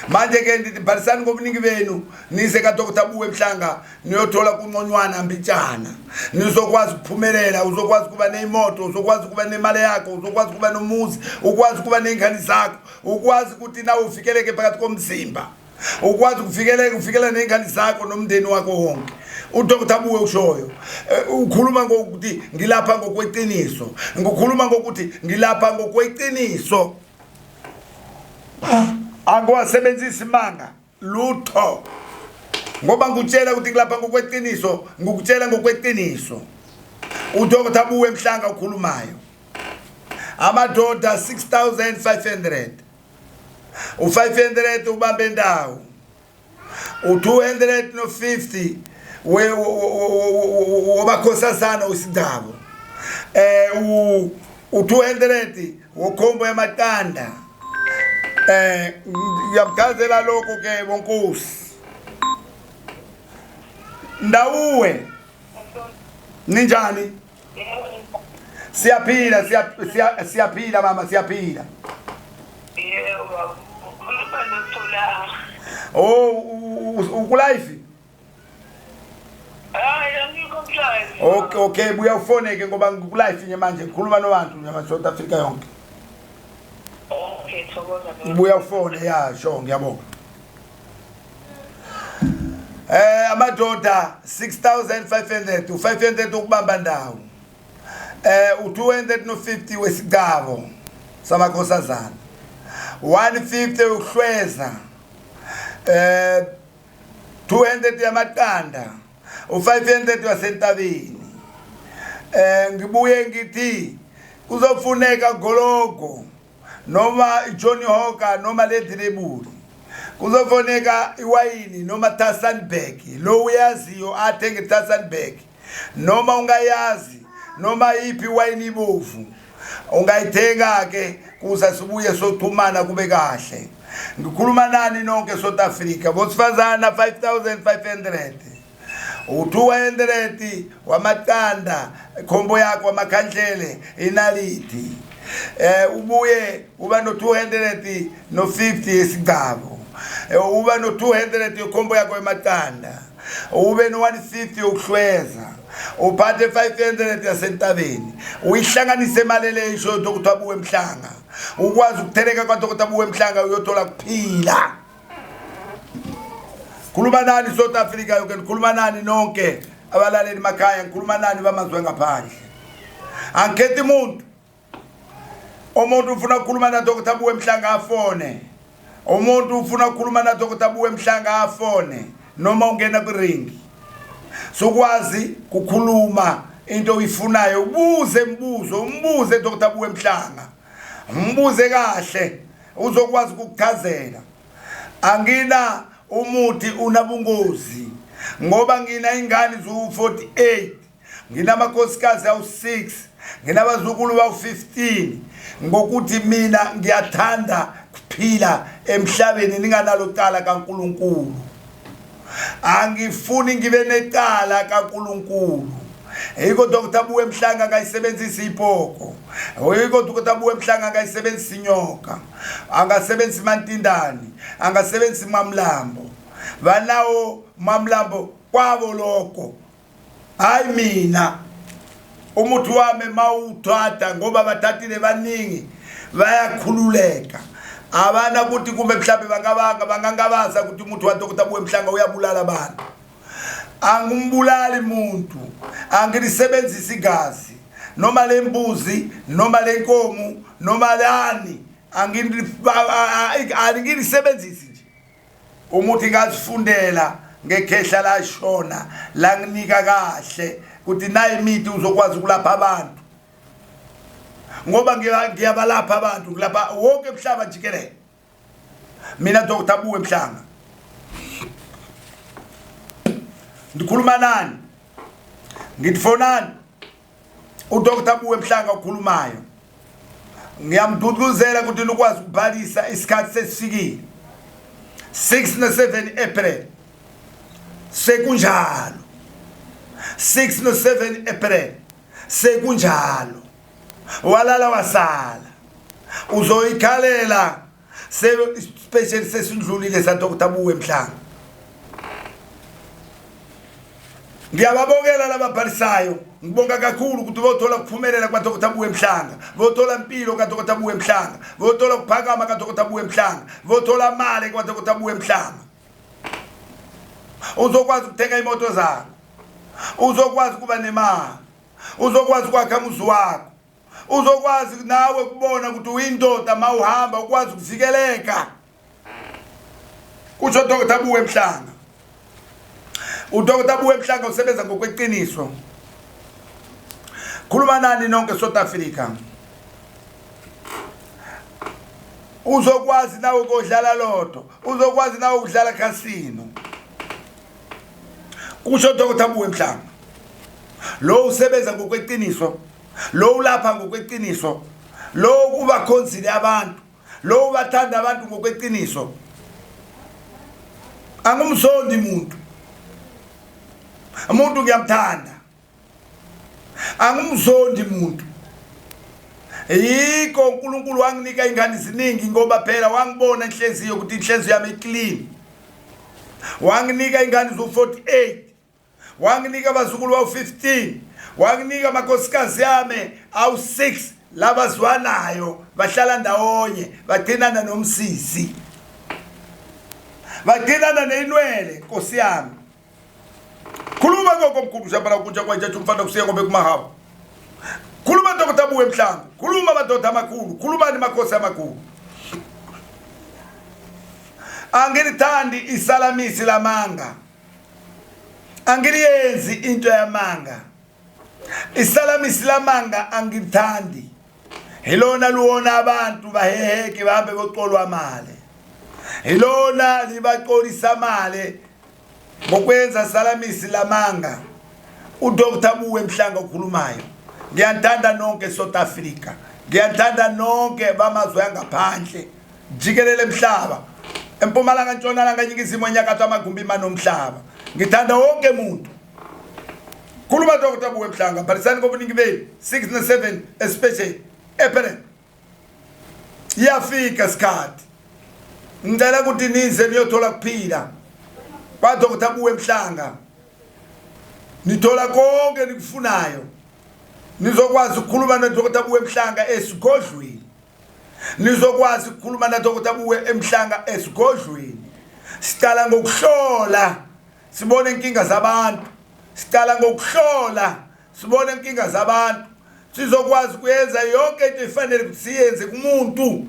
Manje ke ndithi bhalisani ngobuningi benu nize kaDr Buwe Mhlanga niyothola kunconywana mbijana. Nizokwazi ukuphumelela, uzokwazi ukuba neimoto, uzokwazi ukuba nemali yakho, uzokwazi ukuba nomuzi, ukwazi ukuba nezingane zakho, ukwazi ukuthi nawe ufikeleke phakathi komzimba. Ukwazi ukufikeleka ufikela nezingane zakho nomndeni wakho wonke. uDr Buwe ushoyo ukhuluma ngokuthi ngilapha ngokweqiniso, ngikhuluma ngokuthi ngilapha ngokweqiniso. Angiwasebenzisi manga lutho ngoba ngikutshela ukuthi ngilapha ngokweqiniso, ngikutshela ngokweqiniso. uDr Buwe Mhlanga ukhulumayo. Amadoda 6500 u500 ubambe indawo, u250 wabakhosazana usidabo, u200 wokhombo yamaqanda. Ngiyamchazela lokho ke bonkosi. Ndawuwe ninjani? Siyaphila, siyaphila mama, siyaphila. Yebo, ukhuluma noThola. Oh, ukulive? Hayi, angikho mhlawumbe. Okay, okay, buya ufone ke ngoba ngikulive nje manje ngikhuluma nobantu nje South Africa yonke. Okay, thokoza. Buya ufone ya, sure, ngiyabonga. Amadoda 6500 u500 ukubamba ndawo. U250 wesigcabo samakhosazana. 150 ukuhlweza. 200 yamaqanda, u500 wasentabeni. Ngibuye ngithi kuzofuneka gologo noma iJohnny Hawker noma Lady Label. Kuzofuneka iwayini noma Tassenberg, lo uyaziyo athenge Tassenberg. Noma ungayazi noma iphi iwayini ibovu ungayithenga ke kuze sibuye soxhumana kube kahle. Ngikhuluma nani nonke South Africa, bosifazana 5500 u200 wamaqanda, khombo yakho amakhandlele inaliti. Ubuye uba no 250 yesigcabo, uba no 200 yekhombo yakho emaqanda, ube no 150 yokuhlweza, uphathe 500 yasentabeni, uyihlanganise imali leyo Dr. Buwe Mhlanga, ukwazi ukutheleka kwa Dr. Buwe Mhlanga uyothola kuphila. Khuluma nani South Africa yonke, ngikhuluma nani nonke abalaleli makhaya, ngikhuluma nani bamazwe ngaphandle. Angikhethi umuntu. Umuntu ufuna ukukhuluma na Dr. Buwe Mhlanga afone. Umuntu ufuna ukukhuluma na Dr. Buwe Mhlanga afone noma ungena kwiringi. Sokwazi ukukhuluma into oyifunayo, ubuze umbuzo, umbuze Dr. Buwe Mhlanga. Umbuze kahle uzokwazi ukukuchazela. Angina umuthi unabungozi ngoba ngina ingane ziwu-48, nginamakhosikazi awu-6, nginabazukulu bawu-15, ngokuthi mina ngiyathanda kuphila emhlabeni ninganalo cala kaNkulunkulu. Angifuni ngibe necala kaNkulunkulu. Yiko Dr. Buwe Mhlanga akayisebenzisi ipoko. Yiko Dr. Buwe Mhlanga akayisebenzisi inyoka. Angasebenzisi mantindani, angasebenzisi mamlambo. Banawo mamlambo kwabo lokho. Hayi mina umuthi wami mawuthatha ngoba bathathile baningi bayakhululeka. Abana ukuthi kumbe mhlambe bangabanga bangangabaza ukuthi umuthi wa Dr. Buwe Mhlanga uyabulala abantu. Angumbulali muntu, angilisebenzisi igazi noma lembuzi noma lenkomo noma lani, angilisebenzisi nje. Umuthi ngazifundela ngekhehla lashona langinika kahle ukuthi nayi imithi uzokwazi ukulapha abantu, ngoba ngiyabalapha abantu ngilapha wonke emhlaba jikelele. Mina Dr. Buwe Mhlanga ndikhuluma nani, ngithi fonani uDr Buwe Mhlanga okhulumayo. Ngiyamduduzela ukuthi nikwazi ukubhalisa, isikhathi sesifikile. 6 no 7 April sekunjalo, 6 no 7 April sekunjalo. Walala wasala, uzoyikhalela special sesindlulile sa Dr. Buwe Mhlanga. Ngiyababongela lababhalisayo, ngibonga kakhulu ukuthi bothola ukuphumelela kwa Dr. Buwe Mhlanga, bothola impilo ka Dr. Buwe Mhlanga, bothola ukuphakama ka Dr. Buwe Mhlanga, bothola imali kwa Dr. Buwe Mhlanga. Uzokwazi ukuthenga imoto zakho, uzokwazi ukuba nemali, uzokwazi ukwakha umuzi wakho, uzokwazi nawe kubona ukuthi uyindoda mawuhamba ukwazi ukuvikeleka, kusho Dr. Buwe Mhlanga. UDr. Buwe Mhlanga usebenza ngokweqiniso. Khuluma nani nonke South Africa. Uzokwazi nawe ukodlala lotto, uzokwazi nawe ukudlala casino, kusho Dr. Buwe Mhlanga. Lo usebenza ngokweqiniso, lo ulapha ngokweqiniso, lo kubakhonzile abantu, lo ubathanda abantu ngokweqiniso. Angumzondi muntu, umuntu ngiyamthanda, angumzondi muntu. Yikho uNkulunkulu wanginika ingane ziningi, ngoba phela wangibona inhliziyo ukuthi inhliziyo yami iclean. Wanginika ingane zo-48, wanginika abazukulu bawu-15, wanginika amakhosikazi yami awu-6 labazwanayo, bahlala ndawonye, bagcinana nomsisi, bagcinana neyinwele. Nkosi yami, khuluma gogo mkhulu shambala kunja kwajatsha umfana kusiya ngobe kumahabo. Khuluma Dr. Buwe Mhlanga, khuluma madoda amakhulu, khulumani makhosi amakhulu. Angilithandi isalamisi lamanga, angiliyenzi into yamanga. Isalamisi lamanga angilithandi, hilona luwona abantu baheheke bahambe bocolwa mali, hilona libacolisa mali ngokwenza salamisi lamanga. uDr Buwe Mhlanga okhulumayo. Ngiyanithanda nonke South Africa, ngiyanithanda nonke bamazwe angaphandle jikelele emhlaba, empumalanga, ntshonalanga, eningizimu, enyakatho, amagumbi manomhlaba. Ngithanda wonke umuntu. Khuluma Dr. Buwe Mhlanga, bhalisani ngobuningi benu 6 na 7 especially April. Iyafika isikhathi, ngicela ukuthi nize niyothola kuphila kwa Dr. Buwe Mhlanga. Nithola konke nikufunayo, nizokwazi ukukhuluma no Dr. Buwe Mhlanga esigodlweni, nizokwazi ukukhuluma na Dr. Buwe Emhlanga esigodlweni. Siqala ngokuhlola sibone inkinga zabantu, siqala ngokuhlola sibone inkinga zabantu, sizokwazi ukuyenza yonke into efanele ukuthi siyenze kumuntu.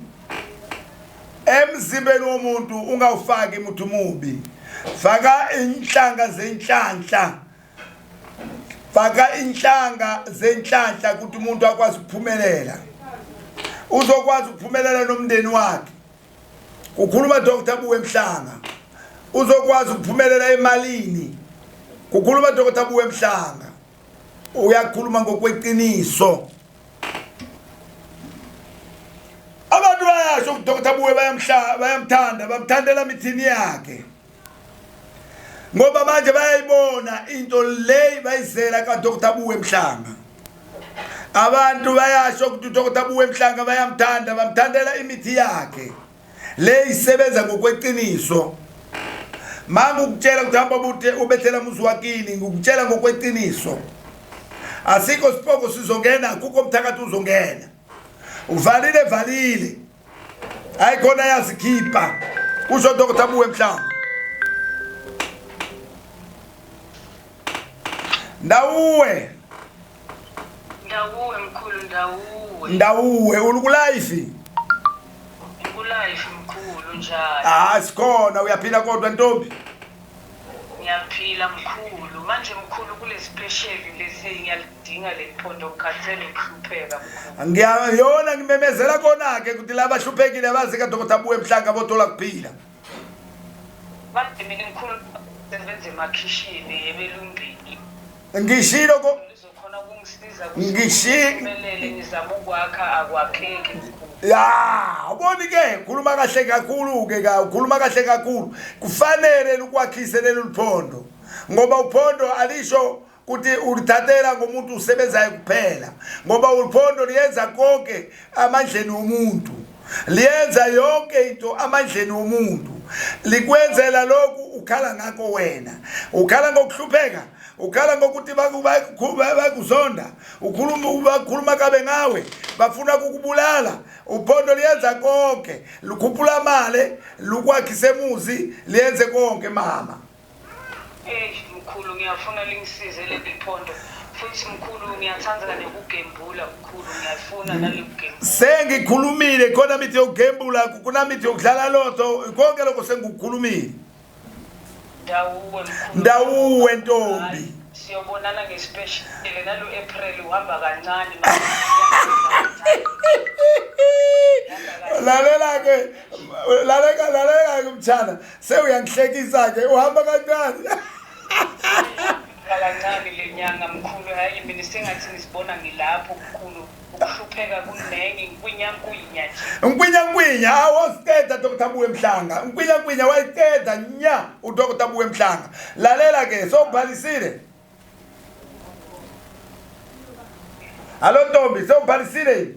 Emzimbeni womuntu ungawufaki muthi mubi, faka inhlanga zenhlanhla, faka inhlanga zenhlanhla ukuthi umuntu akwazi ukuphumelela, uzokwazi ukuphumelela nomndeni wakhe. Kukhuluma Dr Buwe Mhlanga. Uzokwazi ukuphumelela emalini. Kukhuluma Dr Buwe Mhlanga. Uyakhuluma ngokweqiniso. Abantu bayasho ukuthi Dr Buwe bayamthanda, bamthandela mithini yakhe. Ngoba manje bayayibona into le bayizela ka Dr Buwe Mhlanga. Abantu bayasho ukuthi uDr Buwe Mhlanga bayamthanda, bamthandela imithi yakhe. Le isebenza ngokweqiniso. Manga ukutshela ukuthi hamba bude ubethela muzi wakini, ngikutshela ngokweqiniso. Asikho sipoko sizongena, akukho mthakathi uzongena. Uvalile valile. Hayi khona yazikhipha. Kusho Dr Buwe Mhlanga. Ndawuwe. Ndawuwe mkhulu ndawuwe. Ndawuwe ulukulife. Ngikulife mkhulu njani? Ah sikhona uyaphila kodwa ntombi. Ngiyaphila mkhulu. Manje mkhulu kule special lesi ngiyalidinga leli phondo ngikhathele ukuhlupheka mkhulu. Ngiyayona ngimemezela kona ke ukuthi laba hluphekile abazi ka Dr. Buwe Mhlanga bothola kuphila. Manje mina mkhulu sebenza emakhishini ebelumbini. Ngishilo ko Uzokhona ukungisiza Ngishi- ngizama ukwakha akwakheki mkhulu. Ya, uboni ke khuluma kahle kakhulu ke ka ukhuluma kahle kakhulu. Kufanele ukwakhise leli luphondo. Ngoba uphondo alisho ukuthi ulithathela ngomuntu usebenzayo kuphela. Ngoba uphondo liyenza konke amandleni womuntu. Liyenza yonke into amandleni womuntu. Likwenzela lokhu ukhala ngakho wena. Ukhala ngokuhlupheka, ukhala ngokuthi bakuzonda, ukhuluma bakhuluma kabe ngawe, bafuna ukukubulala. Uphondo liyenza konke, lukhuphula amale, lukwakhise emuzi, liyenze konke mama. Hey mkhulu ngiyafuna lingisize leli phondo futhi mkhulu ngiyathanda nekugembula mkhulu ngiyafuna nalekugembula. Sengikhulumile khona mithi yokugembula, kuna mithi yokudlala lotho, konke lokho sengikukhulumile. Ndawuwe mkhulu. Ndawuwe ntombi. Siyobonana ngespecial nalo April uhamba kancane. Lalela ke, lalela lalela ke mtshana, sewuyangihlekisa ke uhamba kancane. Kancane le nyanga mkhulu hayi mina sengathi ngisibona ngilapho mkhulu ukuhlupheka kunengi nkwinya nkwinya nje. Nkwinya nkwinya awositeta Dr Buwe Mhlanga. Nkwinya nkwinya wayiteta nya uDr Buwe Mhlanga. Lalela ke sowubhalisile. Hallo ntombi sewubhalisile?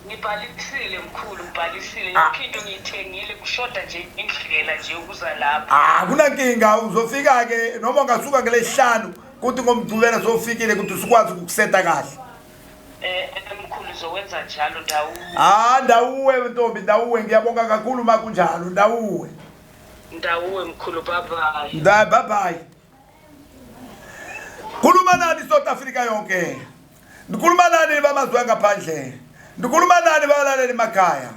Ngibhalisile mkhulu ngibhalisile yonke into ngiyithengile kushoda nje indlela nje ukuza lapha. Ah kunankinga uzofika ke noma ungasuka ngelesihlanu kuthi ngomgqibelo sofikile ukuthi usikwazi ukukuseta kahle. Mkhulu uzowenza njalo ndawuwe. Ah ndawuwe ntombi ndawuwe ngiyabonga kakhulu makunjalo ndawuwe. Ndawuwe mkhulu bye bye. Nda bye bye. Khuluma nani South Africa yonke. Ndikhuluma nani bamazwe angaphandle. Ndikhuluma nani balaleli emakhaya.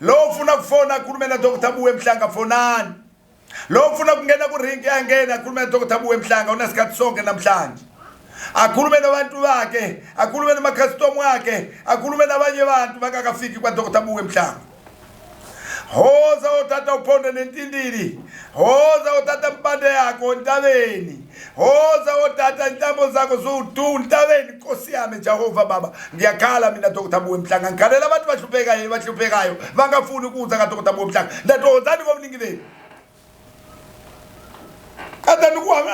Lo ufuna kufona akhulume na Dr Buwe Mhlanga fonani. Lo ufuna kungena ku ring angena akhulume na Dr Buwe Mhlanga unesikhathi sonke namhlanje. Akhulume nabantu bakhe, akhulume namacustomer wakhe, akhulume nabanye abantu bakakafiki kwa Dr Buwe Mhlanga. Hoza othatha uphondo nentindili. Hoza othatha impande yakho entabeni. Hoza othatha intambo zakho zowu-2 entabeni. Nkosi yami Jehova baba, ngiyakhala mina Dr Buwe Mhlanga. Ngikhalela abantu bahluphekayo bahluphekayo bangafuni ukuza ka Dr Buwe Mhlanga. Ndathi hozani ngobuningi benu. Kade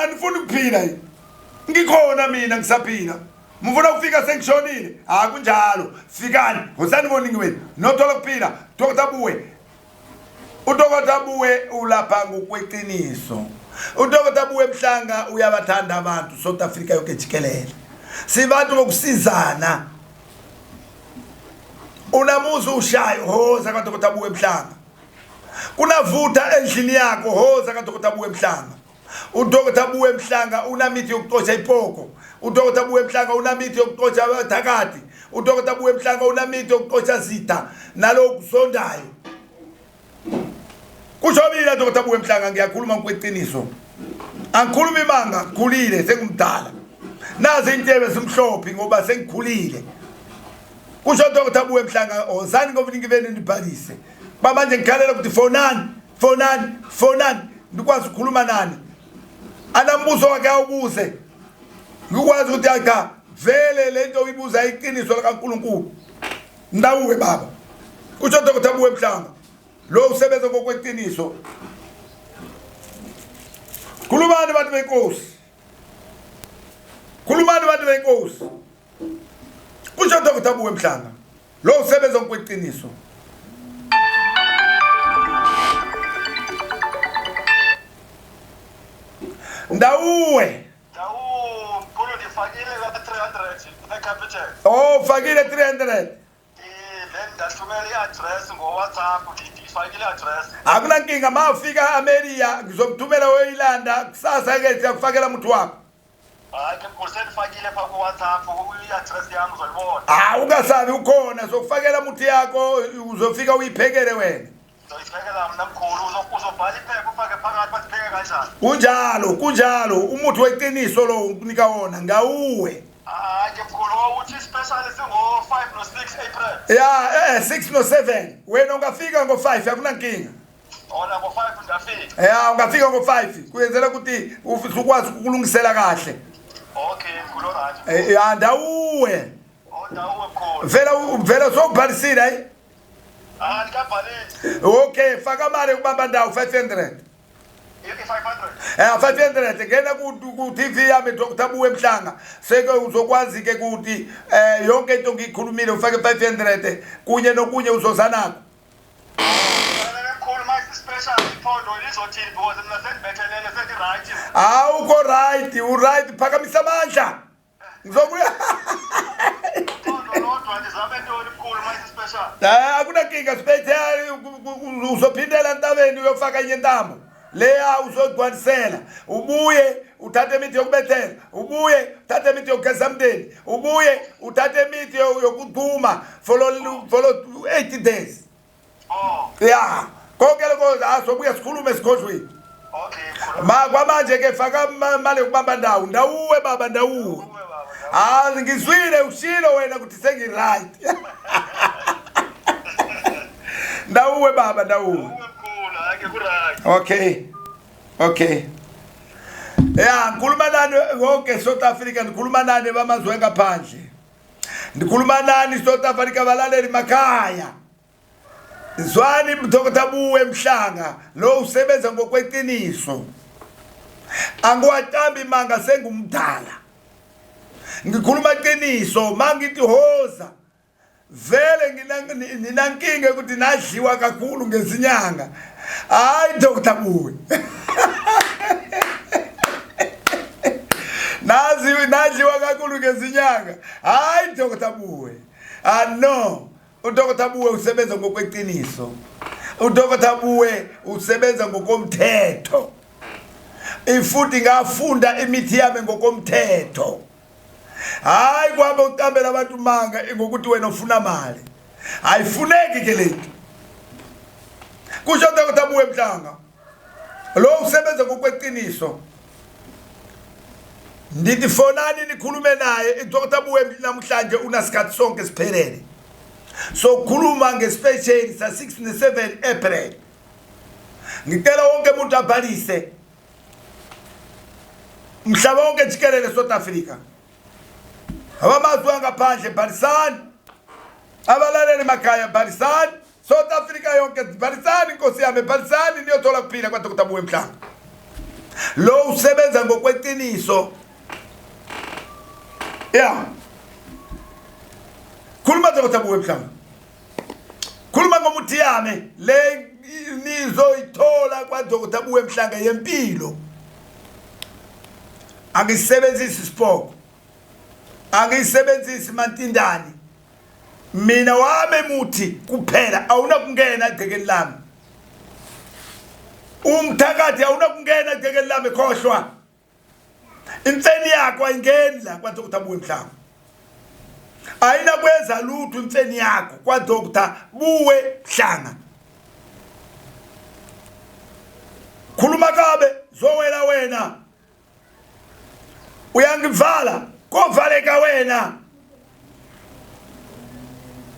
anifuni ukuphila yini? Ngikhona mina ngisaphila. Mfuna ukufika sengishonile. Ah kunjalo. Fikani, hozani ngoningi wenu. Nothola kuphila. Dr Buwe. UDr Buwe ulapha ngokweqiniso. UDr Buwe Mhlanga uyabathanda abantu South Africa yonke jikelele. Sibantu bokusizana. Unamuzi ushayo hoza ka Dr Buwe Mhlanga. Kunavutha endlini yakho hoza ka Dr Buwe Mhlanga. UDr Buwe Mhlanga unamithi yokuxosha ipoko. UDr Buwe Mhlanga unamithi yokuxosha abathakathi. UDr Buwe Mhlanga unamithi yokuxosha zitha nalokusondayo. Kusho mina Dr Buwe Mhlanga ngiyakhuluma ngokweqiniso. Angikhulumi manga, ngikhulile sengumdala. Nazi intebe zimhlophe ngoba sengikhulile. Kusho Dr Buwe Mhlanga ozani ngobuningi benu nibhalise. Bamanje ngikhalela ukuthi fonani, fonani, fonani ndikwazi ukukhuluma nani. Anambuzo wakhe awubuze. Ngikwazi ukuthi hayi cha vele lento uyibuza iqiniso likaNkulunkulu. Ndawuwe baba. Kusho Dr. Buwe Mhlanga. Lo usebenza ngokweqiniso. Khulumani bantu benkosi. Khulumani bantu benkosi. Kusho Dr. Buwe Mhlanga. Lo usebenza ngokweqiniso. Ndawuwe. Ndawu, mkhulu ndifakile ka 300 eCapitec. Oh, ufakile 300. Then ndathumela i-address ngo-WhatsApp, ndifakile i-address. Akunankinga ma ufika America ngizokuthumela oyilanda kusasa ke siyakufakela muthi wakho. Hayi ke mkhulu sendifakile pha ku-WhatsApp i-address yami uzoyibona. Ah ungasabi ukhona sokufakela muthi yakho uzofika uyiphekele wena. Ngizoyiphekela mna mkhulu uzobhala iphepha ufake phakathi basipheke kanjani. Kunjalo kunjalo umuthi weqiniso lo ukunika wona ngawuwe. Hayi ke mkhulu uthi special singo-5 no-6 April. Ya 6 no 7 wena ungafika ngo-5 akunankinga. Ona ngo-5 ndafika. Ya ungafika ngo-5 kuyenzela ukuthi usukwazi ukulungisela kahle. Okay mkhulu right. Ya ndawuwe. Oh ndawuwe mkhulu. Vela vela sokubhalisile hayi. Ah ndikabhalisi. Okay faka mali kubamba ndawo 500. I-500. 500 ngena ku TV yami Dr Buwe Mhlanga seke uzokwazi ke ukuthi yonke into ngiyikhulumile ufake 500 kunye nokunye uzoza nakho. Mkhulu manje special iphondo lizothini because mina sendibethelele sendi-right. Awukho right, u right phakamisa amandla. Ngizobuya. Iphondo lodwa ndizame ntoni mkhulu manje special. Akunankinga siphethe uzophindela entabeni uyofaka enye intambo. Leya uzogcwalisela ubuye uthathe imithi yokubethela ubuye uthathe imithi yokugeza mndeni ubuye uthathe imithi yokuduma for 80 days. Oh, Ya konke lokho asobuya sikhulume esigodlweni. okay mkhulu. Ma kwamanje ke faka mali yokubamba ndawo ndawuwe baba ndawuwe. Uwe baba. Ah ngizwile ushilo wena ukuthi sengi right. Ndawuwe baba ndawuwe. Uwe mkhulu, hayi ke ku-right. Okay. Okay. Ya ngikhuluma nani wonke South Africa ngikhuluma nani bamazwe ngaphandle. Ngikhuluma nani South Africa balaleli makhaya. Zwani Dr. Buwe Mhlanga lo usebenza ngokweqiniso. Angiwaqambi manga sengumdala. Ngikhuluma iqiniso mangithi hoza vele nginankinga ukuthi nadliwa kakhulu ngezinyanga. Hayi Dr. Buwe. Nazi nadliwa kakhulu ngezinyanga. Hayi Dr. Buwe. Ah no. UDr Buwe usebenza ngokweqiniso. UDr Buwe usebenza ngokomthetho. Ifuthi ngafunda imithi yami ngokomthetho. Hayi kwabo uqambela abantu manga ngokuthi wena ufuna mali. Ayifuneki ke lento. Kusho Dr Buwe Mhlanga. Lo usebenza ngokweqiniso. Ndithi fonani nikhulume naye Dr Buwe namhlanje unasikhathi sonke siphelele. Sokhuluma ngespecial sa 6 ne 7 April. Ngicela wonke umuntu abhalise. Mhlaba wonke jikelele South Africa. Abamazwe angaphandle bhalisani. Abalaleli emakhaya bhalisani. South Africa yonke bhalisani inkosi yami bhalisani niyothola kuphila kwa Dr. Buwe Mhlanga. Lo usebenza ngokweqiniso. Ya. Khuluma Dr. Buwe Mhlanga. Khuluma ngomuthi yami le nizoyithola kwa Dr. Buwe Mhlanga yempilo. Angisebenzisi isipoko. Angisebenzisi mantindane. Mina wami muthi kuphela awunakungena egcekeni lami. Umthakathi awunakungena egcekeni lami khohlwa. Imfeni yakho ayingeni la kwa Dr. Buwe Mhlanga. Ayinakwenza lutho imfeni yakho kwa Dr. Buwe Mhlanga. Khuluma kabe zowela wena. Uyangivala kovaleka wena.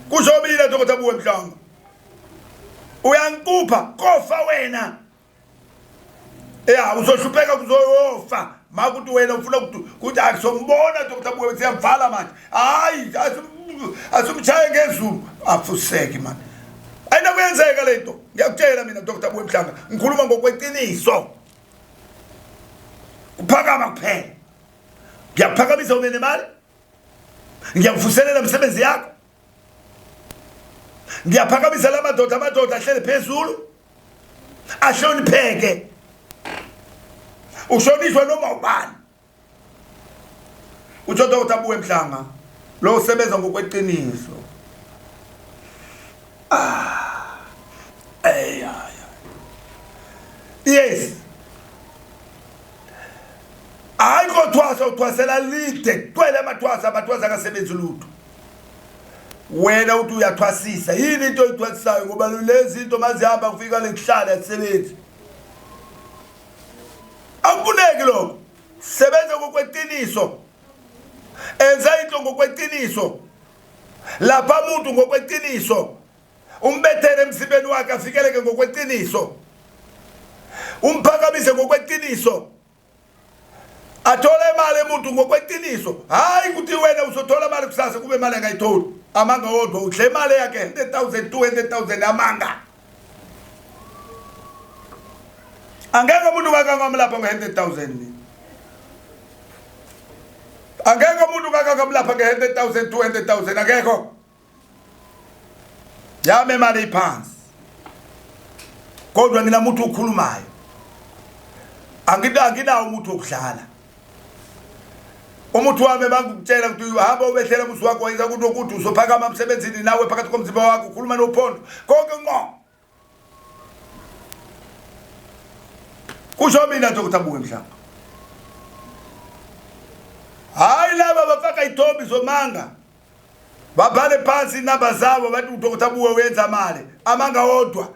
Kusho mina Dr. Buwe Mhlanga. Uyangicupha kofa wena. Ya uzohlupheka kuzoyofa makuthi wena ufuna ukuthi akusombona Dr. Buwe siyamvala manje. Hayi asumshaye ngezulu afuseke manje. Ayinakwenzeka lento. Ngiyakutshela mina Dr. Buwe Mhlanga ngikhuluma ngokweqiniso. Kuphakama kuphela. Ngiyakuphakamisa ube nemali. Ngiyakuvuselela imisebenzi yakho. Ngiyaphakamisa la madoda amadoda ahlele phezulu. Ahlonipheke. Ushonishwa noma ubani. Utsho Dr. Buwe Mhlanga lo usebenza ngokweqiniso. Ah. Ey. Yes. Hayi kothwasa uthwasela lide kwele amathwasa amathwasa akasebenzi lutho. Wena uthi uyathwasisa yini into oyithwasisayo ngoba lezi into mazihamba kufika lekuhlala azisebenzi. Akufuneki lokho. Sebenza ngokweqiniso. Enza into ngokweqiniso. Lapha umuntu ngokweqiniso. Umbethele emzimbeni wakhe afikeleke ngokweqiniso. Umphakamise ngokweqiniso. Athole imali emuntu ngokweqiniso. Hayi ukuthi wena uzothola imali kusasa kube imali angayitholi. Amanga wodwa udle imali yakhe 100,000 200,000 amanga. Angeke umuntu kakangamlapha nge-100,000 mina. Angeke umuntu kakangamlapha nge-100,000 200,000 akekho. Yami imali iphansi. Kodwa nginamuntu okhulumayo. Anginawo umuntu wokudlala. Umuthi wami bangikutshela ukuthi hamba ubehlela umuzi wakho wenza ukuthi ukuthi uzophakama emsebenzini nawe phakathi komzimba wakho ukhuluma nophondo konke ngqo. Kusho mina Dr. Buke Mhlanga. Hayi laba bafaka ithombe zomanga. Babhale phansi inamba zabo bathi uDr. Buke uyenza mali. Amanga wodwa.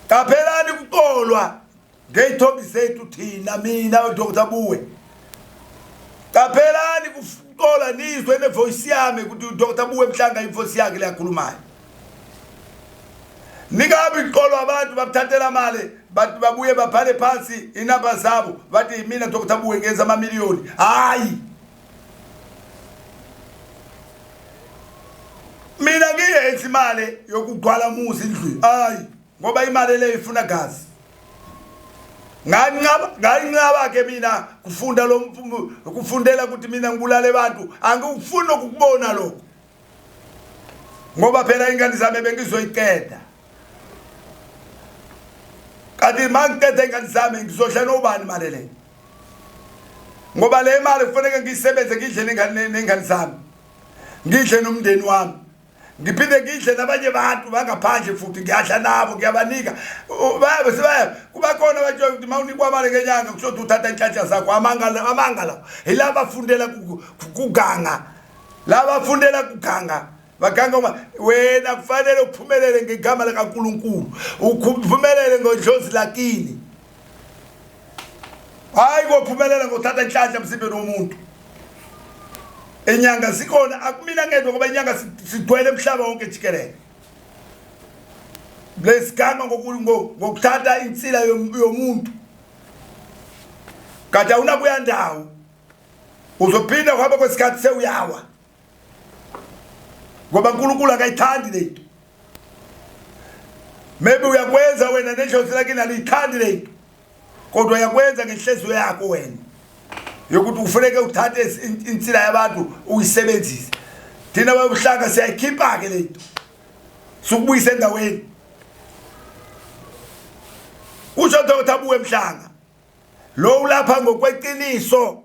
Qaphelani kuqolwa ngey'thombe zethu thina mina uDr. Buwe. Qaphelani kuqola nizwe nevoice yami ukuthi uDr. Buwe Mhlanga ivoice yakhe leyakhulumayo. Ningabi kuqolwa abantu bakuthathela mali bathi babuye babhale phansi inamba zabo bathi mina Dr. Buwe ngenza amamiliyoni. Hayi. Mina ngiyenza imali yokugcwala umuzi endlini. Hayi ngoba imali leyo ifuna gazi. Ngancaba ngancaba ke mina kufunda lo kufundela ukuthi mina ngibulale abantu angikufuni ukukubona lokho. Ngoba phela ingane zami bengizoyiqeda. Kanti mangiqeda ingane zami ngizodla nobani imali le? Ngoba le mali kufanele ngiyisebenze ngidle nengane nengane zami. Ngidle nomndeni wami. Ngiphinde ngidle nabanye abantu bangaphandle futhi ngiyadla nabo ngiyabanika. Bayabe sebaya kuba khona batshela ukuthi mawunikwa imali ngenyanga kusho ukuthi uthatha inhlanhla zakho amanga amanga la. Yilaba fundela kuganga. Laba fundela kuganga. Baganga uma wena kufanele uphumelele ngegama likaNkuluNkulu. Uphumelele ngodlozi lakini. Hayi kophumelela ngothatha inhlanhla emzimbeni womuntu. Inyanga zikhona akumina ngedwa ngoba inyanga sigcwele emhlaba wonke jikelele. Lesigama ngokuthatha insila yomuntu. Kanti awunakuya ndawo. Uzophinda kuhamba kwesikhathi sewuyawa. Ngoba uNkulunkulu akayithandi lento. Maybe uyakwenza wena nedlozi lakini aliyithandi lento. Kodwa uyakwenza ngenhliziyo yakho wena. Yokuthi ufuneke uthathe insila yabantu uyisebenzise. Thina babuhlanga siyayikhipha ke lento. Sukubuyisa endaweni. Kusho Dr. Buwe Mhlanga. Lo ulapha ngokweqiniso.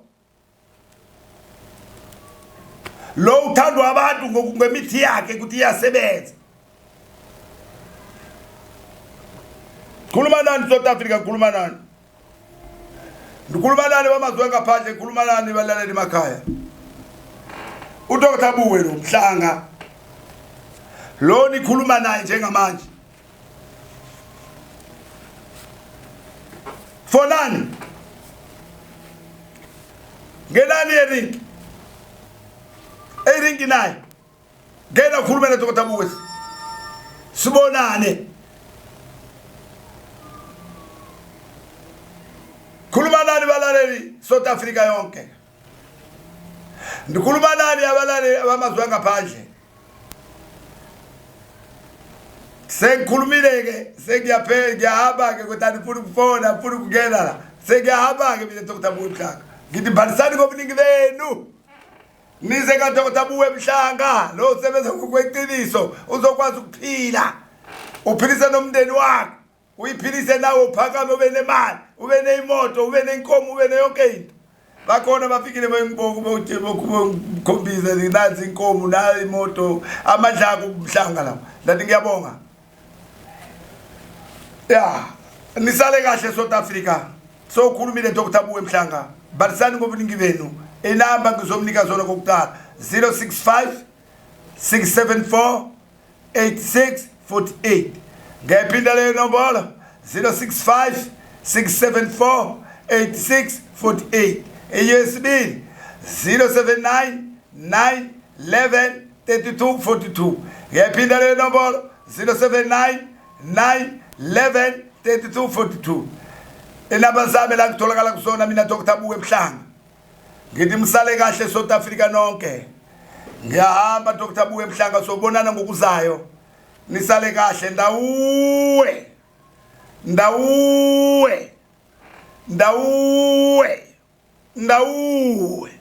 Lo uthandwa abantu ngemithi yakhe ukuthi iyasebenza. Khuluma nani South Africa khuluma nani. Ndikhuluma nani bamazwe ngaphandle khuluma nani balaleli emakhaya. uDr Buwe lo Mhlanga lo nikhuluma naye njengamanje. Fonani. Ngenani erinki. Erinki naye. Ngena ukhulume noDr Buwe. Sibonane. Ngikhuluma nani balaleli South Africa yonke. Ngikhuluma nani abalaleli abamazwe angaphandle. Sengikhulumile ke sengiyaphela ngiyahamba ke kodwa ngifuna ukufona ngifuna ukungena la. Sengiyahamba ke mina Dr. Buwe Mhlanga. Ngithi bhalisani ngobuningi benu. Nize ka Dr. Buwe Mhlanga lo usebenza ngokweqiniso uzokwazi ukuphila. Uphilise nomndeni wakho. Uyiphilise nawe uphakame ube nemali, ube neyimoto, ube nenkomo, ube neyonke into. Bakhona bafikile bengibonga bokukhombisa nansi inkomo nayo imoto amandla akho umhlanga lawo. Ndathi ngiyabonga. Ya, nisale kahle South Africa. Sokhulumile Dr. Buwe Mhlanga. Balisani ngobuningi benu. Inamba ngizomnika zona kokuqala 065 674 8648 ngiyayiphinda leyo nombolo 065 674 8648 eyesibili 079 9 11 32 42 ngiyayiphinda leyo nombolo 079 9 11 32 42 inamba zami la ngitholakala kuzona mina Dr Buwe Mhlanga Ngithi msale kahle South Africa nonke. Ngiyahamba Dr Buke Mhlanga sobonana ngokuzayo. Nisale kahle ndawuwe. Ndawuwe. Ndawuwe. Ndawuwe.